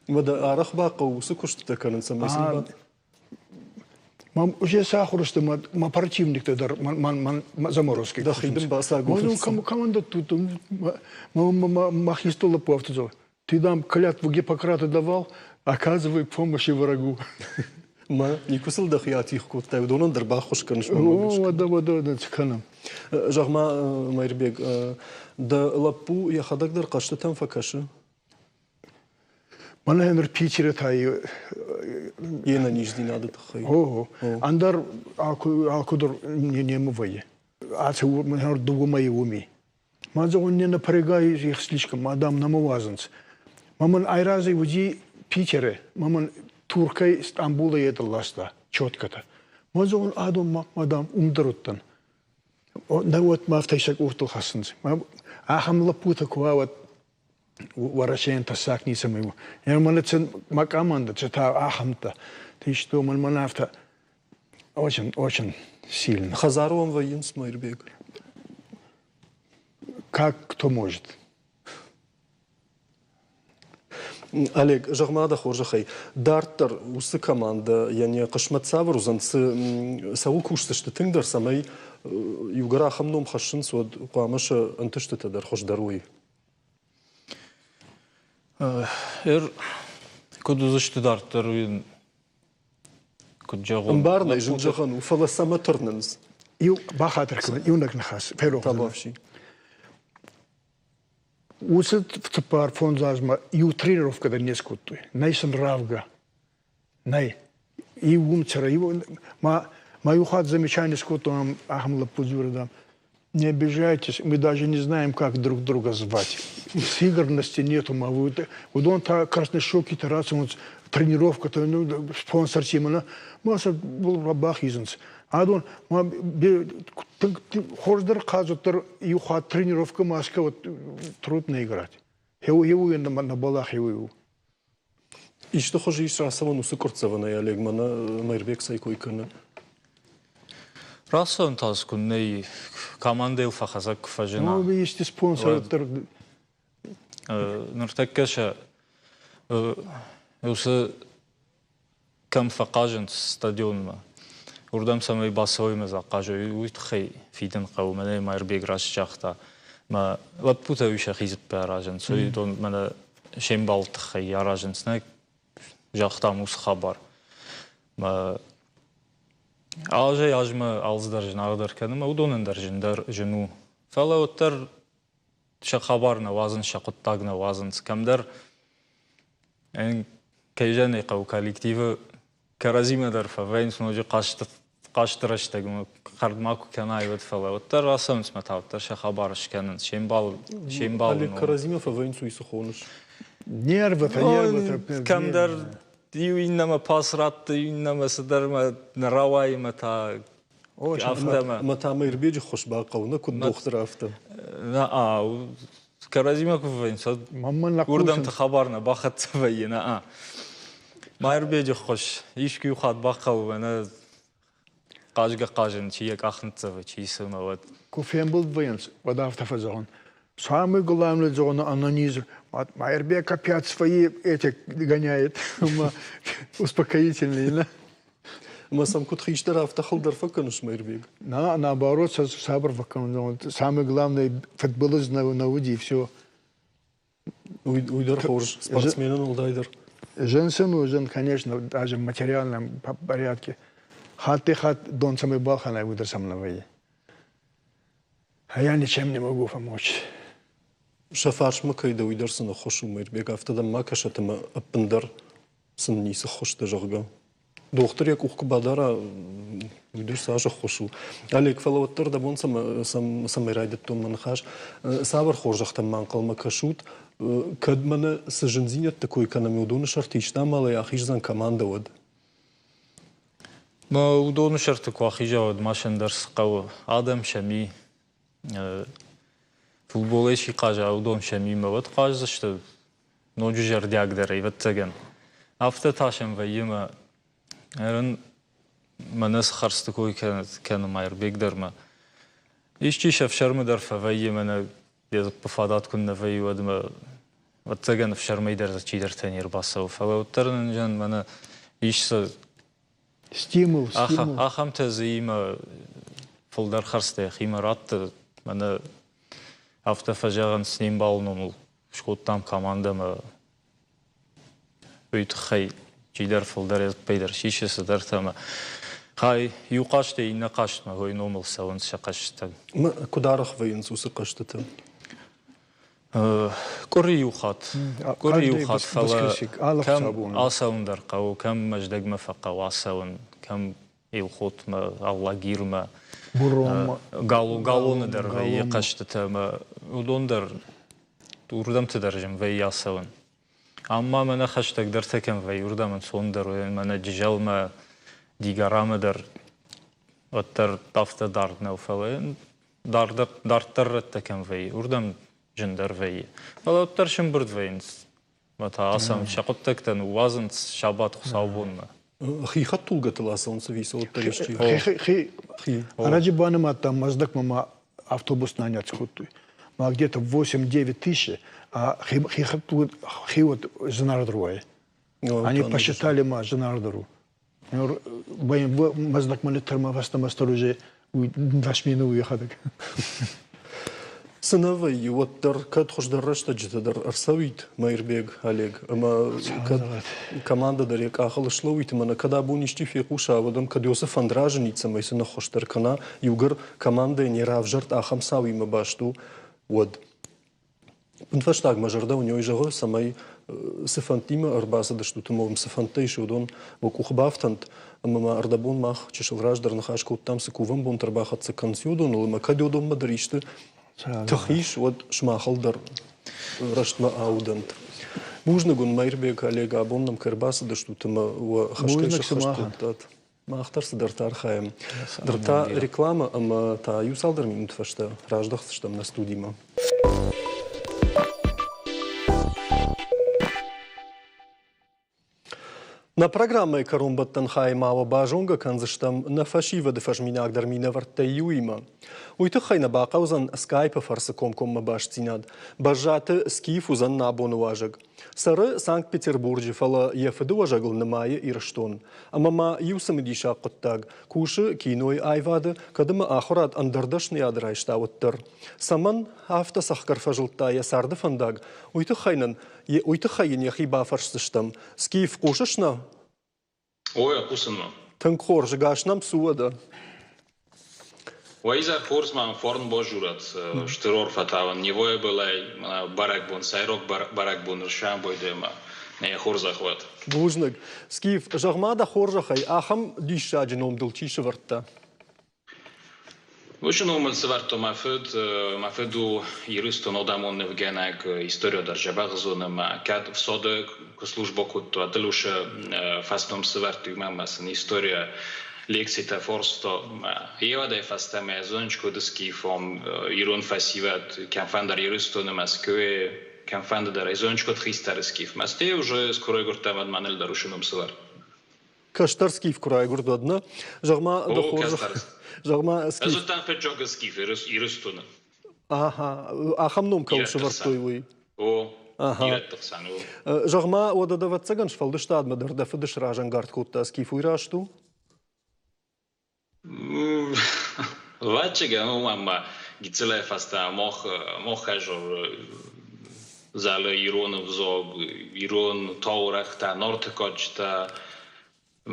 Уӕдӕ арӕх бахъӕуы уыцы куыстытӕ кӕнын, цӕмӕй сын Мам уже сахуыр сты мӕ противниктӕ дӕр мӕ заморозки. Дӕхи дын бацагурынц. Команда тут мӕхи стол лӕппу афтӕ зӕгъы. Ты нам клятву Гиппократа давал, оказывай помощь врагу. Мӕ никуы сыл дӕхи атигъ кодтай, уыдонӕн дӕр баххуыс кӕныс. Уӕдӕ, уӕдӕ, цы кӕнӕм. Зӕгъ-ма, Майырбег, дӕ лӕппу йӕхӕдӕг дӕр хъӕзтытӕм фӕкӕсы? Мӕнӕ ныр Питеры та йе нӕниздзинады тыххӕй. О, ӕндӕр алкуыдӕр не вӕййы. Ацы дыууӕ мӕйы уым и. Ма зӕгъон, не напрягай их слишком, ма дам нӕма уадзынц. Ма мын айразӕй уыди Питеры, ма мын Туркӕй Стамбулӕй едыл ласта четкӕтӕ. Ма зӕгъон, адон ма, дам, уым дӕр уыдтӕн. Нӕ уӕд ма афтӕ сӕ къухтыл хӕцынц. Ахӕм лӕппутӕ куы уа, уӕд Уӕрӕсейӕн тӕссаг ницӕмӕй у. Мӕнӕ мӕ командӕ, та ахӕмтӕ. Ты что, мӕн афтӕ очень, очень сильно. Хӕдзары уӕм вӕййынц, Мӕирбег? Как кто может. Олег, зӕгъ-ма дӕ хорзӕхӕй, дарддӕр уыцы командӕ йӕ не хъысмӕт цавӕр уыдзӕн, цы цӕуыл кусдзысты тынгдӕр, цӕмӕй иугӕр ахӕм ном хӕссынц, уӕд хъуамӕ сӕ ӕнтыстытӕ дӕр хуыздӕр уой? Куыд уыдзысты дарддӕр, уый куыд зӕгъон. Ӕмбарынӕй зын зӕгъӕн у, фӕлӕ цӕмӕ тырнынц? Иу бахатыр кӕнын, иунӕг ныхас ферох. Табуафси. Уыцы 4-5 азмӕ иу тренировкӕ дӕр не скодтой. Нӕй сын равгӕ. Нӕй. Иу уым цӕры, иу ма ма иу хатт замечание скодтон ахӕм лӕппу дзуры, дам, не обижайтесь, мы даже не знаем, как друг друга звать. Сыгранности нету, ма уыдон та краснощекиты рацӕуынц, тренировкӕтӕ, ну, спонсортимӕ, ма сӕ бахизынц. Адон ма хорздӕр хъазут иу хатт тренировка маска вот трудно играть. Хеуы на балах хеуы. Исты хуызы ис рацӕуӕн уыцы къуырццӕвӕнӕй, Олег, мӕнӕ Мӕирбег цӕй кой кӕны? Рацӕуӕн та дзы куыннӕ и, командӕйыл фӕхӕцӕг куы фӕзына. Ну, есть спонсор. Ныртӕккӕ сӕ уыцы кӕм фӕхъазынц стадионмӕ, уырдӕм цӕмӕй бацӕуой ӕмӕ дзы ахъазой, уый тыххӕй фидын хъӕуы. Мӕнӕ Майырбег раст загъта. Мӕ лӕппутӕ уый сӕхи дзыппы аразынц, уыдон мӕнӕ се мбалы тыххӕй аразынц, нӕ загътам уыцы хабар. Мӕ азӕй-азмӕ алцыдӕр зынаргъдӕр кӕны, мӕ уыдонӕн дӕр зындӕр зын у. Фӕлӕ уӕддӕр сӕ хабар нӕ уадзынц, сӕ хъуыддаг нӕ уадзынц. Кӕмдӕр кӕй зӕгъын ӕй хъӕуы, коллективы кӕрӕдзимӕ дӕр фӕвӕййынц ноджы хъазты рӕстӕгмӕ хӕрдмӕ куы кӕнай, уӕд, фӕлӕ уӕддӕр рацӕуынц мӕ та уӕддӕр сӕ хабар скӕнынц, се мбал, се мбал. Олег, кӕрӕдзимӕ фӕвӕййынц, уый цы хоныс? Нервытӕ, нервытӕ. Кӕмдӕр иу иннӕмӕ пас ратты, иннӕмӕ цыдӕрмӕ нӕ рауайы мӕ та афтӕ Мӕ та Мӕирбеджы ххуыс бахъӕуы, нӕ куыд дохтыр, афтӕ. Нӕ, Кӕрӕдзимӕ куы вӕййынц, уӕд уырдӕмты хабар нӕ бахӕццӕ вӕййы, нӕ. Майырбеджы ххуыс искуы иу хатт бахъӕуы, мӕнӕ хъазгӕ-хъазын чи йӕ къах ныццӕвы, чи цы ӕмӕ уӕд. Куы фембылд вӕййынц, уӕд афтӕ фӕзӕгъын. Самый главный зона анонизм. Майырбег опять свои эти гоняет, успокоительные, да? Ӕмӕ сӕм куыд хистӕр, афтӕ хылдӕр фӕкӕныс, Мӕирбег? На, наоборот, сабыр фӕкӕнын. Самое главное, фыдбылыз нӕ уыди, все. Уый дӕр хорз, спортсменӕн уӕлдайдӕр. Зын сын у, зын, конечно, даже в материальном порядке. Хатт-хатт дон цӕмӕй балхӕнай, уый дӕр сӕм нӕ вӕййы. А я ничем не могу помочь. Сӕ фарсмӕ кӕй дӕ, уый дӕр сын ӕххуыс у, Мӕирбег, афтӕ дӕм ма кӕсӕт ӕмӕ ӕппындӕр сын ницы ххуыс дӕ, зӕгъгӕ. Дохтыр йӕ къух куы бадара, уый дӕр цас ӕххуыс у. Олег, фӕлӕ уӕддӕр дӕ бон цӕмӕй райдыдтон мӕ ныхас, цавӕр хорзӕхтӕм ма ӕнхъӕлмӕ кӕсут, кӕд мӕнӕ цы зындзинӕдты кой кӕнӕм, уыдоны сӕрты исты амалӕй ахиздзӕн командӕ, уӕд? Уыдоны сӕрты куы ахиза, уӕд ма сӕ ӕндӕр цы хъӕуы? Адӕм сӕм и. Футболӕй чи хъаза, уыдон сӕм имӕ уӕд хъаздзысты ноджы зӕрдиагдӕр, ӕвӕццӕгӕн. Афтӕ та сӕм вӕййы мӕ ӕрын мӕнӕ цы хӕрдзты кой кӕны Майырбег дӕр мӕ. Исчи сӕ ӕфсӕрмы дӕр фӕвӕййы, мӕнӕ йӕ дзыппы фадат куыннӕ вӕййы, уӕд мӕ ӕвӕццӕгӕн ӕфсӕрмӕй дӕр дзы чидӕртӕ не рбацӕуы. Фӕлӕ уӕддӕр нын мӕнӕ ис сӕ Стимул, стимул. Ахӕмтӕ дзы имӕ фылдӕр хӕрдзтӕ йӕхимӕ радты. Мӕнӕ афтӕ фӕзӕгъынц, не мбалы номыл скодтам командӕмӕ. Уый тыххӕй чидӕр фылдӕр ӕппӕй дӕр сисы цыдӕртӕ ӕмӕ хай иу хъазтӕй иннӕ хъазтмӕ уый номыл цӕуынц сӕ хъӕзтытӕ. Куыд арӕх вӕййынц уыцы хъӕзтытӕ? Къуыри иу хатт. Къуыри иу хатт, фӕлӕ кӕм ацӕуын дӕр хъӕуы, кӕм Мӕздӕгмӕ фӕхъӕуы ацӕуын, кӕм Елхотмӕ, Алагирмӕ, Галоны дӕр вӕййы хъӕзтытӕ ӕмӕ уыдон дӕр уырдӕмты дӕр зын вӕййы ацӕуын. Ам ма мӕнӕ хӕстӕгдӕртӕ кӕм вӕййы, уырдӕм ӕнцондӕр у, мӕнӕ Джызӕлмӕ, Дигарамӕ дӕр уӕддӕр афтӕ дард нӕу, фӕлӕ дарддӕр рӕттӕ кӕм вӕййы, уырдӕм зындӕр вӕййы. Фӕлӕ уӕддӕр сӕмбырд вӕййынц ӕмӕ та ацӕуынц, сӕ хъуыддӕгтӕ ныууадзынц сабат хуыцаубонмӕ. Хи хӕдтулгӕтыл ацӕуынц ӕви цӕуылдӕр исчи? Хи. Ӕрӕджы банымадтам, Мӕздӕгмӕ ма автобус нанять скодтой. Ма где-то 8-9 тысяч, а хи хи вот зынаргъдӕр уайы. Они посчитали ма зынаргъдӕр у. Мӕздӕгмӕ ныттӕрмӕ фӕстӕмӕ стыр уже дӕс мины у йӕхӕдӕг. Цы нӕ вӕййы, уӕддӕр кӕд хуыздӕр рӕстӕджытӕ дӕр ӕрцӕуид Мӕирбег, Олег, ӕмӕ кӕд командӕ дӕр йӕ къахыл слӕууид ӕмӕ нӕ кӕд абон исчи фехъуса, уӕд ӕм кӕд уыцы фӕнд разынид, цӕмӕй сын ӕххуыс дӕр кӕна, иугӕр командӕйӕн йӕ равзӕрд ахӕм цауимӕ баст у, уӕд. Ӕппынфӕстаг мӕ зӕрдӕ уын уый зӕгъы, цӕмӕй цы фӕндтимӕ ӕрбацыдыстут ӕмӕ уым цы фӕндтӕ ис, уыдон уӕ къухы бафтӕнт. Ӕмӕ ма ӕрдӕбон мах чысыл раздӕр ныхас кодтам, цы кувӕн бонтӕ ӕрбахӕццӕ кӕнынц, уыдоныл, ӕмӕ кӕд уыдонмӕ дӕр исты тых ис, уӕд сымахыл дӕр рӕстмӕ аудӕнт. Бузныг уын, Мӕирбег, Олег, абон нӕм кӕй ӕрбацыдыстут ӕмӕ уӕ хӕстӕй сӕххӕст кодтат. Мах дӕр цыдӕртӕ архайӕм. Ныр та реклама ӕмӕ та иу цалдӕр минут фӕстӕ раздӕхдзыстӕм нӕ студимӕ. Нӕ программӕйы кӕронбӕттӕн хайы ма уӕ базонгӕ кӕндзыстӕм нӕ фӕсивӕды фӕзминагдӕр минӕвӕрттӕй иуимӕ. Уый тыххӕй нӕ бахъӕудзӕн скайпы фӕрцы комкоммӕ бастдзинад. Бӕззаты Скиф уыдзӕн нӕ абоны уазӕг. Цӕры Санкт-Петербурджы, фӕлӕ йӕ фыдыуӕзӕгыл нымайы Ирыстон. Ӕмӕ ма иу цымыдисаг хъуыддаг кусы кинойы аивады, кӕд ӕмӕ ахуырад ӕндӕр дӕсныйад райста, уӕддӕр. Цӕмӕн афтӕ цӕхгӕр фӕзылдта йӕ царды фӕндаг, уый тыххӕй нын уый тыххӕй йын йӕхи бафӕрсдзыстӕм. Скиф, хъусыс нӕ? Ой, хъусын. Тынг хорз, гас нӕм цы уӕдӕ? Уӕ изӕр хорз мӕм форн базурӕд, стыр арфӕтӕ уын Невойы былӕй бӕрӕгбон, сӕйраг бӕрӕгбон ӕрсӕмбӕлдӕмӕ. Нӕ хорзӕх уӕд. Бузныг. Скиф, зӕгъ-ма дӕ хорзӕхӕй, ахӕм диссаджы ном дыл чи сӕвӕрдта? Уыцы номыл сӕвӕрдта мӕ фыд. Мӕ фыд у Ирыстон адӕмон нывгӕнӕг, историйӕ дӕр дзӕбӕх зоны ӕмӕ кӕд ӕфсады куы службӕ кодта, Дылусы фӕсном сӕвӕрдтой мӕ ӕмӕ сын историйӕ. лекцитӕ форсто. Еуӕдӕй фӕстӕмӕ зонч куд скифом ирон фӕсивӕд кӕмфӕндӕр Ирыстоны, Мӕскуы, кӕмфӕнды дӕр зонч куд хистӕр скиф. Мӕсте уже скоро гуртӕмӕд манел дӕр ушином сывӕр. Кӕстӕр скиф куы райгуырд, уӕд нӕ? Зӕгъ-ма, дӕ хорзӕх. Зӕгъ-ма, скиф. Ӕз уыдтӕн фыццаг скиф Ирыстоны. Аха, ахӕм ном кӕуыл сӕвӕрдтой, уый. О, ирӕтты хсӕн, о. Зӕгъ-ма, уӕдӕ дӕ ӕвӕццӕгӕн сфӕлдыстадмӕ дӕр дӕ фыд сразӕнгард кодта, скиф уый раст у? Ӕвӕццӕгӕн, уымӕн ма гыццылӕй фӕстӕмӕ мах, мах хӕзор залы ирон ӕвзаг, ирон таурӕгътӕ, нарты кадджытӕ,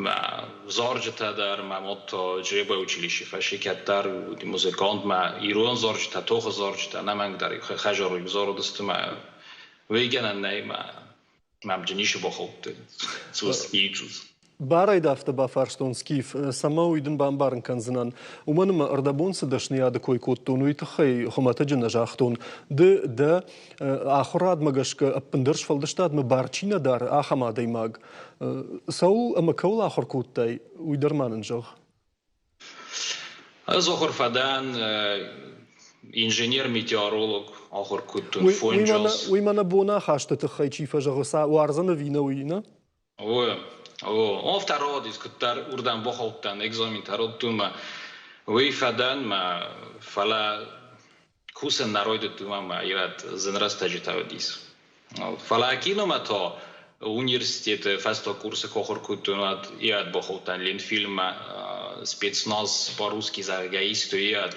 мӕ зарджытӕ дӕр, мӕ мад та Чъребайы училищейы фӕсси кӕддӕр уыди музыкант, мӕ ирон зарджытӕ, тохы зарджытӕ ӕнӕмӕнгдӕр хӕзор зарыдысты мӕ уый гӕнӕн нӕй, мӕ мӕм ницы бахаудтой. Цус, ицус. Барӕй дӕ афтӕ бафарстон, Скиф, цӕмӕ уый дын бамбарын кӕндзынӕн. Уымӕн ӕмӕ ӕрдӕбон цы дӕсныйады кой кодтон, уый тыххӕй хуымӕтӕджы нӕ загътон. Ды дӕ ахуырадмӕ гӕсгӕ ӕппындӕр сфӕлдыстадмӕ бар чи нӕ дары, ахӕм адӕймаг. Цӕуыл ӕмӕ кӕуыл ахуыр кодтай, уый дӕр ма нын зӕгъ. Ӕз ахуыр фӕдӕн инженер-метеоролог, ахуыр кодтон фонджос. Уый мӕнӕ боны ахасты тыххӕй чи фӕзӕгъы, уарзын ӕви нӕ, уый, нӕ? О, о, второй куыддӕр уырдӕм бахаудтӕн экзаментӕ радтон уый фӕдӕн мӕ, фӕлӕ кусын нӕ райдыдтон ӕмӕ ирӕт зын рӕстӕджытӕ уыдис. Фӕлӕ киномӕ та университеты фӕстаг курсы куы ахуыр кодтон, уӕд ирӕт бахаудтӕн Ленфильммӕ, спецназ по-русски зӕгъгӕ, исты ирӕт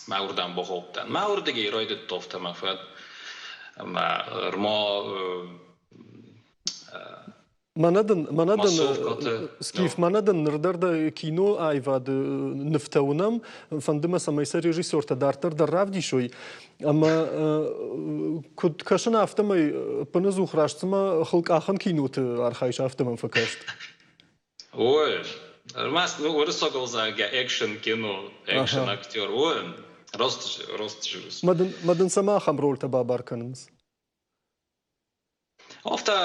мӕ уырдӕм бахаудтӕн. Мӕ уырдыгӕй райдыдта афтӕ мӕ фӕд. Ӕмӕ ӕрма Мӕнӕ дын, мӕнӕ дын, Скиф, мӕнӕ дын ныр дӕр дӕ кино аивады нывтӕ уынӕм. Фӕнды мӕ, цӕмӕй сӕ режиссертӕ дарддӕр дӕр равдисой. Ӕмӕ куыд кӕсын, афтӕмӕй ӕппынӕдзух раст цыма хылкъахӕн киноты архайыс, афтӕ мӕм фӕкаст. Ой, ӕрмӕст уырыссагыл зӕгъгӕ экшен кино, экшен актер. Ой, рост, рост Мӕ дын цӕмӕ ахӕм рольтӕ бабар кӕнынц? Афтӕ,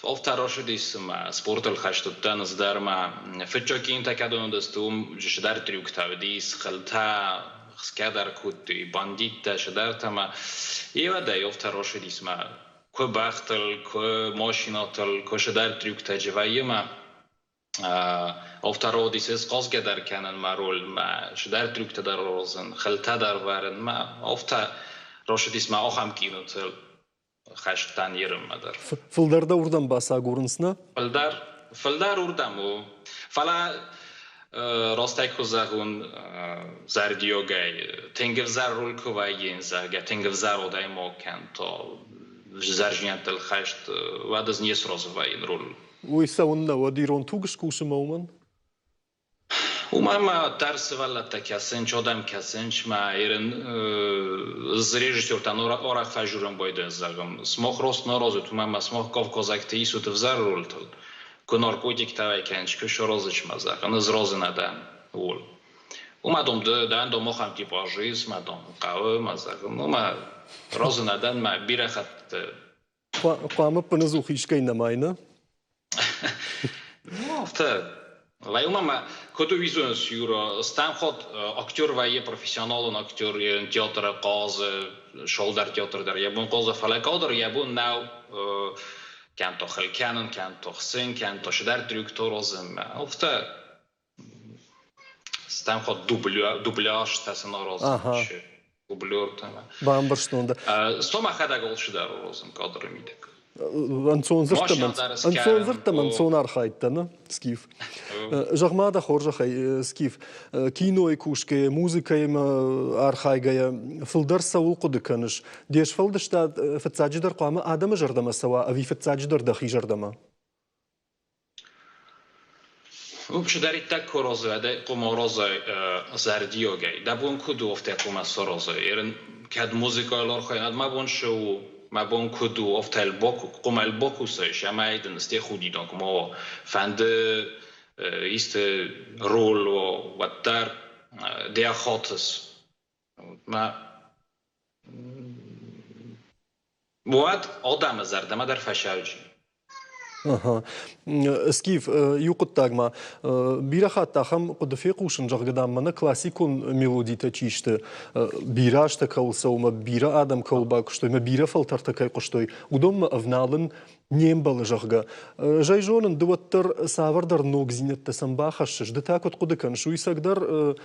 афтӕ рацыдис, цыма спортыл хӕст уыдтӕн ӕз дӕр ма фыццаг кинотӕ кӕдон уыдысты, уым цыдӕр трюктӕ уыдис, хылтӕ хсгӕ дӕр кодтой, бандиттӕ, цыдӕртӕ ма. Иуӕдӕй афтӕ рацыдис ма куы бӕхтыл, куы машинӕтыл, куы цыдӕр трюктӕ вӕййы ма. Афтӕ схъазгӕ дӕр кӕнын мӕ роль, мӕ цыдӕр трюктӕ дӕр аразын, хылтӕ дӕр вӕрын, мӕ афтӕ рацыдис мӕ ахӕм кинотыл хӕстӕн ерынмӕ дӕр. Фылдӕр дӕ уырдӕм бацагурынц, нӕ? Фылдӕр, фылдӕр уырдӕм у. Фӕлӕ растӕй куы зӕгъон, зӕрдиагӕй, тынг ӕвзӕр роль куы вӕййы, зӕгъгӕ, тынг ӕвзӕр адӕймаг кӕн, то зӕрдиӕгтыл хӕст, уӕд ӕз не сразы вӕййын ролыл. Уый цӕуыннӕ уӕд ирон туг скусы мӕ уымӕн? Уымӕн ма дӕр сывӕллӕттӕ кӕсынц, адӕм кӕсынц, ма ирын режиссертӕн арӕх фӕжурын байдайынц, зӕгъын, смах рост нӕ аразут, уымӕн ма смах кавказӕгты исут ӕвзӕр рольтыл, куы наркотиктӕ уӕй кӕнынц, куы саразынц ма, зӕгъын, ӕз разы нӕ дӕн ууыл. Уымӕ дам ды дӕн дам ахӕм типажы ис, мӕ дам хъӕуы, ма зӕгъын, уымӕ разы нӕ дӕн, мӕ бирӕ хӕтты Хъуамӕ ӕппынӕдзух искӕй нӕмай, нӕ? Ну, афтӕ. Уымӕ ма куыд уидзынц, Юра, стӕм хатт актер вӕййы профессионалон актер, театры хъазы, шоу дӕр театр дӕр йӕ бон хъазы, фӕлӕ кадр йӕ бон нӕу кӕм то хыл кӕнын, кӕм то хсын, кӕм то цыдӕр трюк аразын. Афтӕ стӕм хатт дубляжтӕ сын аразын. Дублертӕ. Бамбӕрстон дӕ. Сто мӕхӕдӕг алчидӕр аразын кадры мидӕг. Ӕнцон дзырдтӕм ӕнцон архайдта, нӕ, Скиф? Зӕгъ-ма дӕ хорзӕхӕй, Скиф, кинойы кусгӕйӕ, музыкӕимӕ архайгӕйӕ, фылдӕр цӕуыл хъуыды кӕныс? Де сфӕлдыстад фыццаджыдӕр хъуамӕ адӕмы зӕрдӕмӕ цӕуа ӕви фыццаджыдӕр дӕхи зӕрдӕмӕ? Чидӕриддӕр ку розуӕдӕй, къума розой зӕрдиагӕй. Дӕ бон куд у, афтӕ къума сорозой. Ерын кӕд музыкайыл архайын, мӕ бон шы у, мӕ бон куд у, афтӕ къумӕл бакусай, ӕмӕ дын сте худинаг ма уа. Фӕнды исты роль уа, уӕддӕр дӕ хатыс. Мӕ Уӕд адӕмы зӕрдӕмӕ дӕр фӕсӕвджи. Ага. Скиф, иу хъуыддаг ма. Бирӕ хатт ахӕм хъуыды фехъусын, зӕгъгӕ, дам, мӕнӕ классикон мелодитӕ чи сты, бирӕ азтӕ кӕуыл цӕуы ӕмӕ бирӕ адӕм кӕуыл бакуыстой ӕмӕ бирӕ фӕлтӕртӕ кӕй хъуыстой, уыдонмӕ ӕвналын не мбӕлы, зӕгъгӕ. Ӕз ӕй зонын, ды уӕддӕр цавӕрдӕр ногдзинӕдтӕ сӕм бахӕссыс, ды та куыд хъуыды кӕныс, уый цӕгдӕр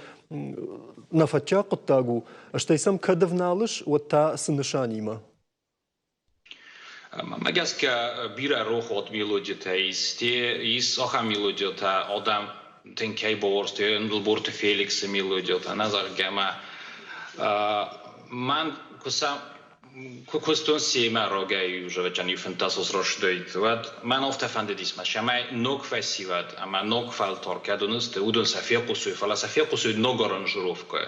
нӕфӕтчиаг хъуыддаг у, стӕй сӕм кӕд ӕвналыс, уӕд та цы нысанимӕ? Мӕ гӕсгӕ бирӕ рохуат мелодитӕ ис. Те ис ахӕм мелодитӕ, адӕм тынг кӕй бауарзтой, Ӕндлборты Феликсы мелодитӕ, нӕ зӕгъгӕ ма мӕн куы сӕ куы куыстон семӕ рогӕй узӕвӕджӕн иу фынддӕсос растдӕйт, уӕд мӕн афтӕ фӕндыдис мӕ, цӕмӕй ног фӕсивӕд ӕмӕ ног фӕлтӕр кӕд уынынц, уыдон сӕ фехъусой, фӕлӕ сӕ фехъусой ног аранжировкӕйӕ.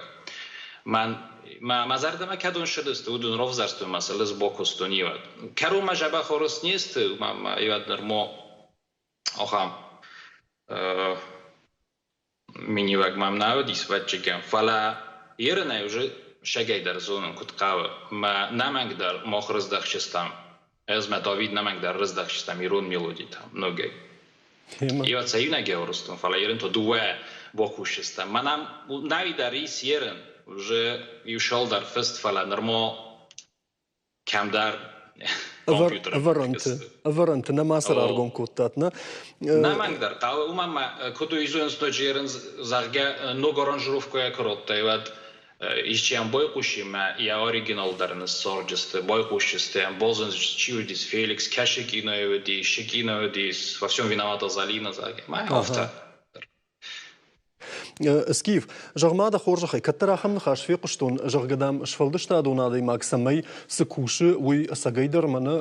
Мӕн мӕ зӕрдӕмӕ кӕдон ссыдысты, уыдон равзӕрстой мӕ сӕ бакуыстон иуӕд. Кӕронмӕ дзӕбӕх арӕзт не сты, мӕ иуӕд нырма ахӕм миниуӕг мӕм нӕ уыдис ӕвӕццӕгӕн, фӕлӕ ерынӕй уже сӕгӕй дӕр зонын, куыд хъӕуы. Мӕ нӕмӕнг дӕр мах рыздӕхджыстӕм, ӕз мӕ Давид нӕмӕнг дӕр рыздӕхджыстӕм ирон мелодитӕм ногӕй. Иуӕд сӕ иунӕг ӕвӕрстон, фӕлӕ ерын то дыууӕ бакусджыстӕм. Мӕнӕн нӕй дӕр ис ерын, уже иу шалдӕр фыст, фӕлӕ нырма кӕмдӕр ӕвӕрӕнты ӕвӕрӕнты нӕма цы раргом кодтат, нӕ? Нӕмӕнг дӕр хъӕуы, уымӕн ма куыд уыйзонынц ноджы ерын, зӕгъгӕ, ног аранжировкӕйӕ куы радтай, уӕд исчи ӕм байхъусимӕ йӕ оригинал дӕр ныссарджысты, байхъусджысты ӕм, базондзысты, чи уыдис Феликс, кӕсы кинойы уыдис, шы кино уыдис, во всем виновата Залина, зӕгъгӕ. Мӕ афтӕ. Скиф, зӕгъ-ма дӕ хорзӕхӕй, кӕддӕр ахӕм ныхас фехъуыстон, зӕгъгӕ, дам, сфӕлдыстадон адӕймаг цӕмӕй цы кусы, уый ӕцӕгӕйдӕр мӕнӕ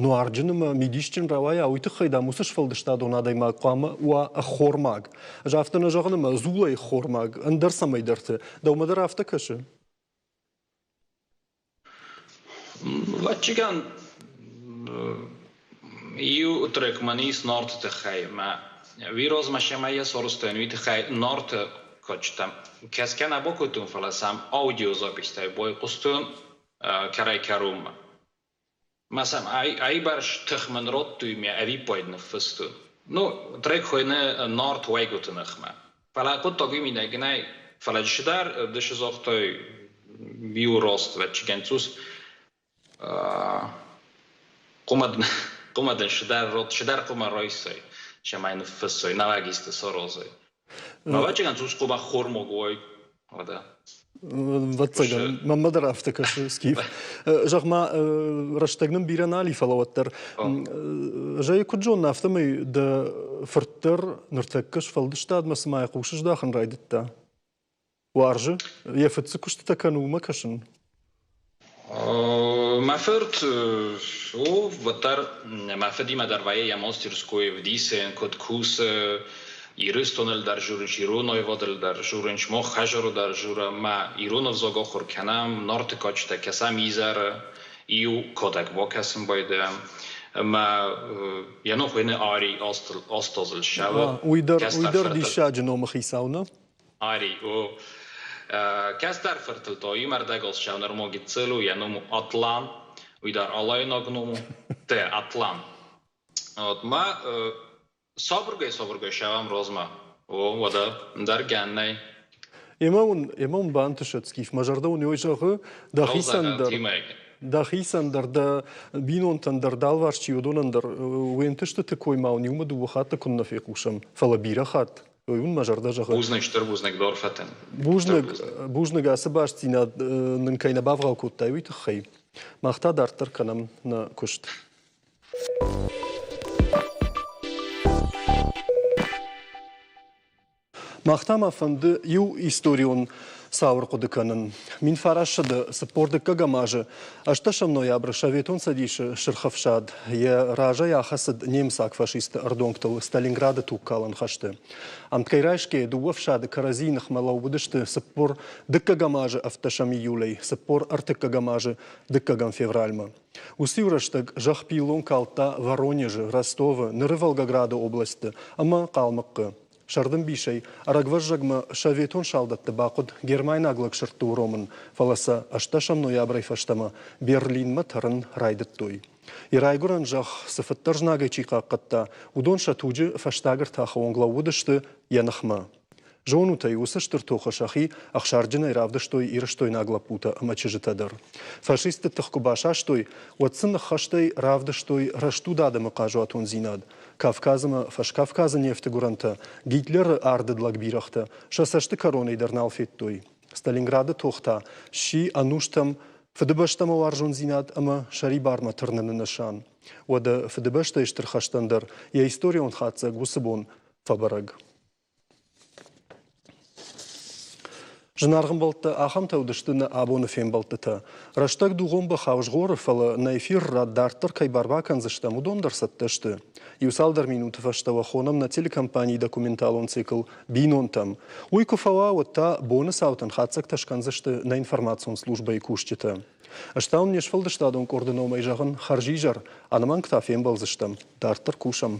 нуарджын ӕмӕ мидисджын рауайа, уый тыххӕй, дам, уыцы сфӕлдыстадон адӕймаг хъуамӕ уа ӕххормаг. Ӕз афтӕ нӕ зӕгъын ӕмӕ дзулӕй ӕххормаг, ӕндӕр цӕмӕйдӕрты. Дӕумӕ дӕр афтӕ кӕсы? Ӕвӕццӕгӕн, иу трек мӕн ис Нарты тыххӕй. Мӕ уый размӕ семӕ йӕ сарӕзтон, уый тыххӕй Нарты кадджытӕм кӕсгӕ нӕ бакодтон, фӕлӕ сӕм аудиозаписьтӕй байхъуыстон кӕрӕй-кӕронмӕ. Мӕ сӕм айбӕрц тых мын радтой мӕ ӕвиппайды ныффыстон. Ну, трек хуыйны Нарт уӕйгуыты ныхмӕ. Фӕлӕ хъуыддаг уый мидӕг нӕй, фӕлӕ дысы дӕр дысы загътай иу раст ӕвӕццӕгӕн цъус хъуымӕ дын цыдӕр хъуымӕ райсай, цӕмӕй ныффыссай, науӕг исты саразай. Ӕвӕццӕгӕн цъус хъуымӕ хормаг уай, уӕдӕ. Ӕвӕццӕгӕн, мӕнмӕ дӕр афтӕ кӕсы, Скиф. Зӕгъ-ма, рӕстӕг нын бирӕ нал и, фӕлӕ уӕддӕр ӕз ӕй куыд зонын, афтӕмӕй дӕ фырт дӕр ныртӕккӕ сфӕлдыстадмӕ цыма йӕ хъус здахын райдыдта. Уарзы, йӕ фыд цы куыстытӕ кӕны, уымӕ кӕсын? Мӕ фырт у, уӕддӕр мӕ фыдимӕ дӕр вӕййы йӕ мастерской ӕвдисӕн, куыд кусы, Ирыстоныл дӕр журынч, ирон аивадыл дӕр журынч, мах хӕзары дӕр журӕм, мӕ ирон ӕвзаг ахуыр кӕнӕм, Нарты кадджытӕ кӕсӕм изӕры, иу кадӕг бакӕсын байдайӕм. Ӕмӕ йӕ ном хуыйны Ари Астазыл ссӕуы. Уый дӕр, уый дӕр диссаджы номы хицау, нӕ? Ари, о. Кӕстӕр фыртыл та иу ӕрдӕгыл ссӕуы нырма гыццыл у, йӕ ном у Атлан, уый дӕр алайнаг ном у. Т. Атлан. Вот ма Сабыргай-сабыргай сӕвӕм размӕ. О, уӕдӕ, ӕндӕр гӕн нӕй. Ӕмӕ уын, ӕмӕ уын бантысӕд, Скиф, мӕ зӕрдӕ уын ой зӕгъы, дӕхицӕн дӕр, дӕхицӕн дӕр, дӕ бинонтӕн дӕр, дӕлварс чи уыдонӕн дӕр уе нтыстыты кой ма уын иумӕ дыууӕ хатты куыннӕ фехъусӕм, фӕлӕ бирӕ хатт, ой уын мӕ зӕрдӕ зӕгъы. Бузныг, стыр бузныг, Дорфӕтӕн. Бузныг, бузныг ацы бастдзинад нын кӕй нӕ бавгъау кодтай, уый тыххӕй. Мах та дарддӕр кӕнӕм нӕ куыст. Мах та ма фӕнды иу историон цау ӕрхъуыды кӕнын. 1942 азы 8 ноябры Советон Цӕдисы Сырх Ӕфсад йӕ разӕй ахӕцыд немыцаг фашистты ӕрдонгтыл Сталинграды тугкалӕн хӕсты. Ӕмткӕй райсгӕйӕ дыууӕ ӕфсады кӕрӕдзийы ныхмӕ лӕууыдысты 42 азы 17 июлӕй 43 азы 2 февральмӕ. Уыцы-иу рӕстӕг зӕхх пиллон калдта Воронежы, Ростовы, ныры Волгограды облӕстты ӕмӕ Хъалмыхъхъы. Сӕрдымбисӕй ӕрӕгвӕззӕгмӕ советон салдӕтты бахъуыд гермайнаг лӕгсырдты уромын, фӕлӕ сӕ 8 ноябрӕй фӕстӕмӕ Берлинмӕ тӕрын райдыдтой. Йӕ райгуырӕн зӕхх цыфыддӕр знагӕй чи хъахъхъӕдта, уыдон сӕ туджы фӕстаг ӕртахы онг лӕууыдысты йӕ ныхмӕ. Зонут ӕй, уыцы стыр тохы сӕхи ӕхсарджынӕй равдыстой ирыстойнаг лӕппутӕ ӕмӕ чызджытӕ дӕр. Фашистты тых куы басастой, уӕд сын ныххӕстӕй равдыстой рӕстуд адӕмы хъазуатондзинад. Кавказ ӕмӕ Фӕскавказы нефты гуырӕнтӕ, Гитлеры ардыд лӕгбирӕгътӕ сӕ цӕсты кӕронӕй дӕр нал федтой. Сталинграды тох та сси ӕнустӕм Фыдыбӕстӕмӕ уарзондзинад ӕмӕ сӕрибармӕ тырныны нысан. Уӕдӕ Фыдыбӕстӕйы Стыр хӕстӕн дӕр йӕ историон хатдзӕг уыцы бон фӕбӕрӕг. Зынаргъ ӕмбӕлттӕ, ахӕмтӕ уыдысты нӕ абоны фембӕлдтытӕ. Рӕстӕг дугъон бӕхау згъоры, фӕлӕ нӕ эфир рад дарддӕр кӕй бар бакӕндзыстӕм, уыдон дӕр цӕттӕ сты. Иу цалдӕр минуты фӕстӕ уӕ хонӕм нӕ телекомпанийы документалон цикл «Бинонтӕм». Уый куы фӕуа, уӕд та боны цаутӕн хатдзӕгтӕ скӕндзысты нӕ информацион службӕйы кусджытӕ. Ӕз та уын не сфӕлдыстадон къорды номӕй зӕгъын хӕрзизӕр, ӕнӕмӕнг та фембӕлдзыстӕм. Дарддӕр кусӕм.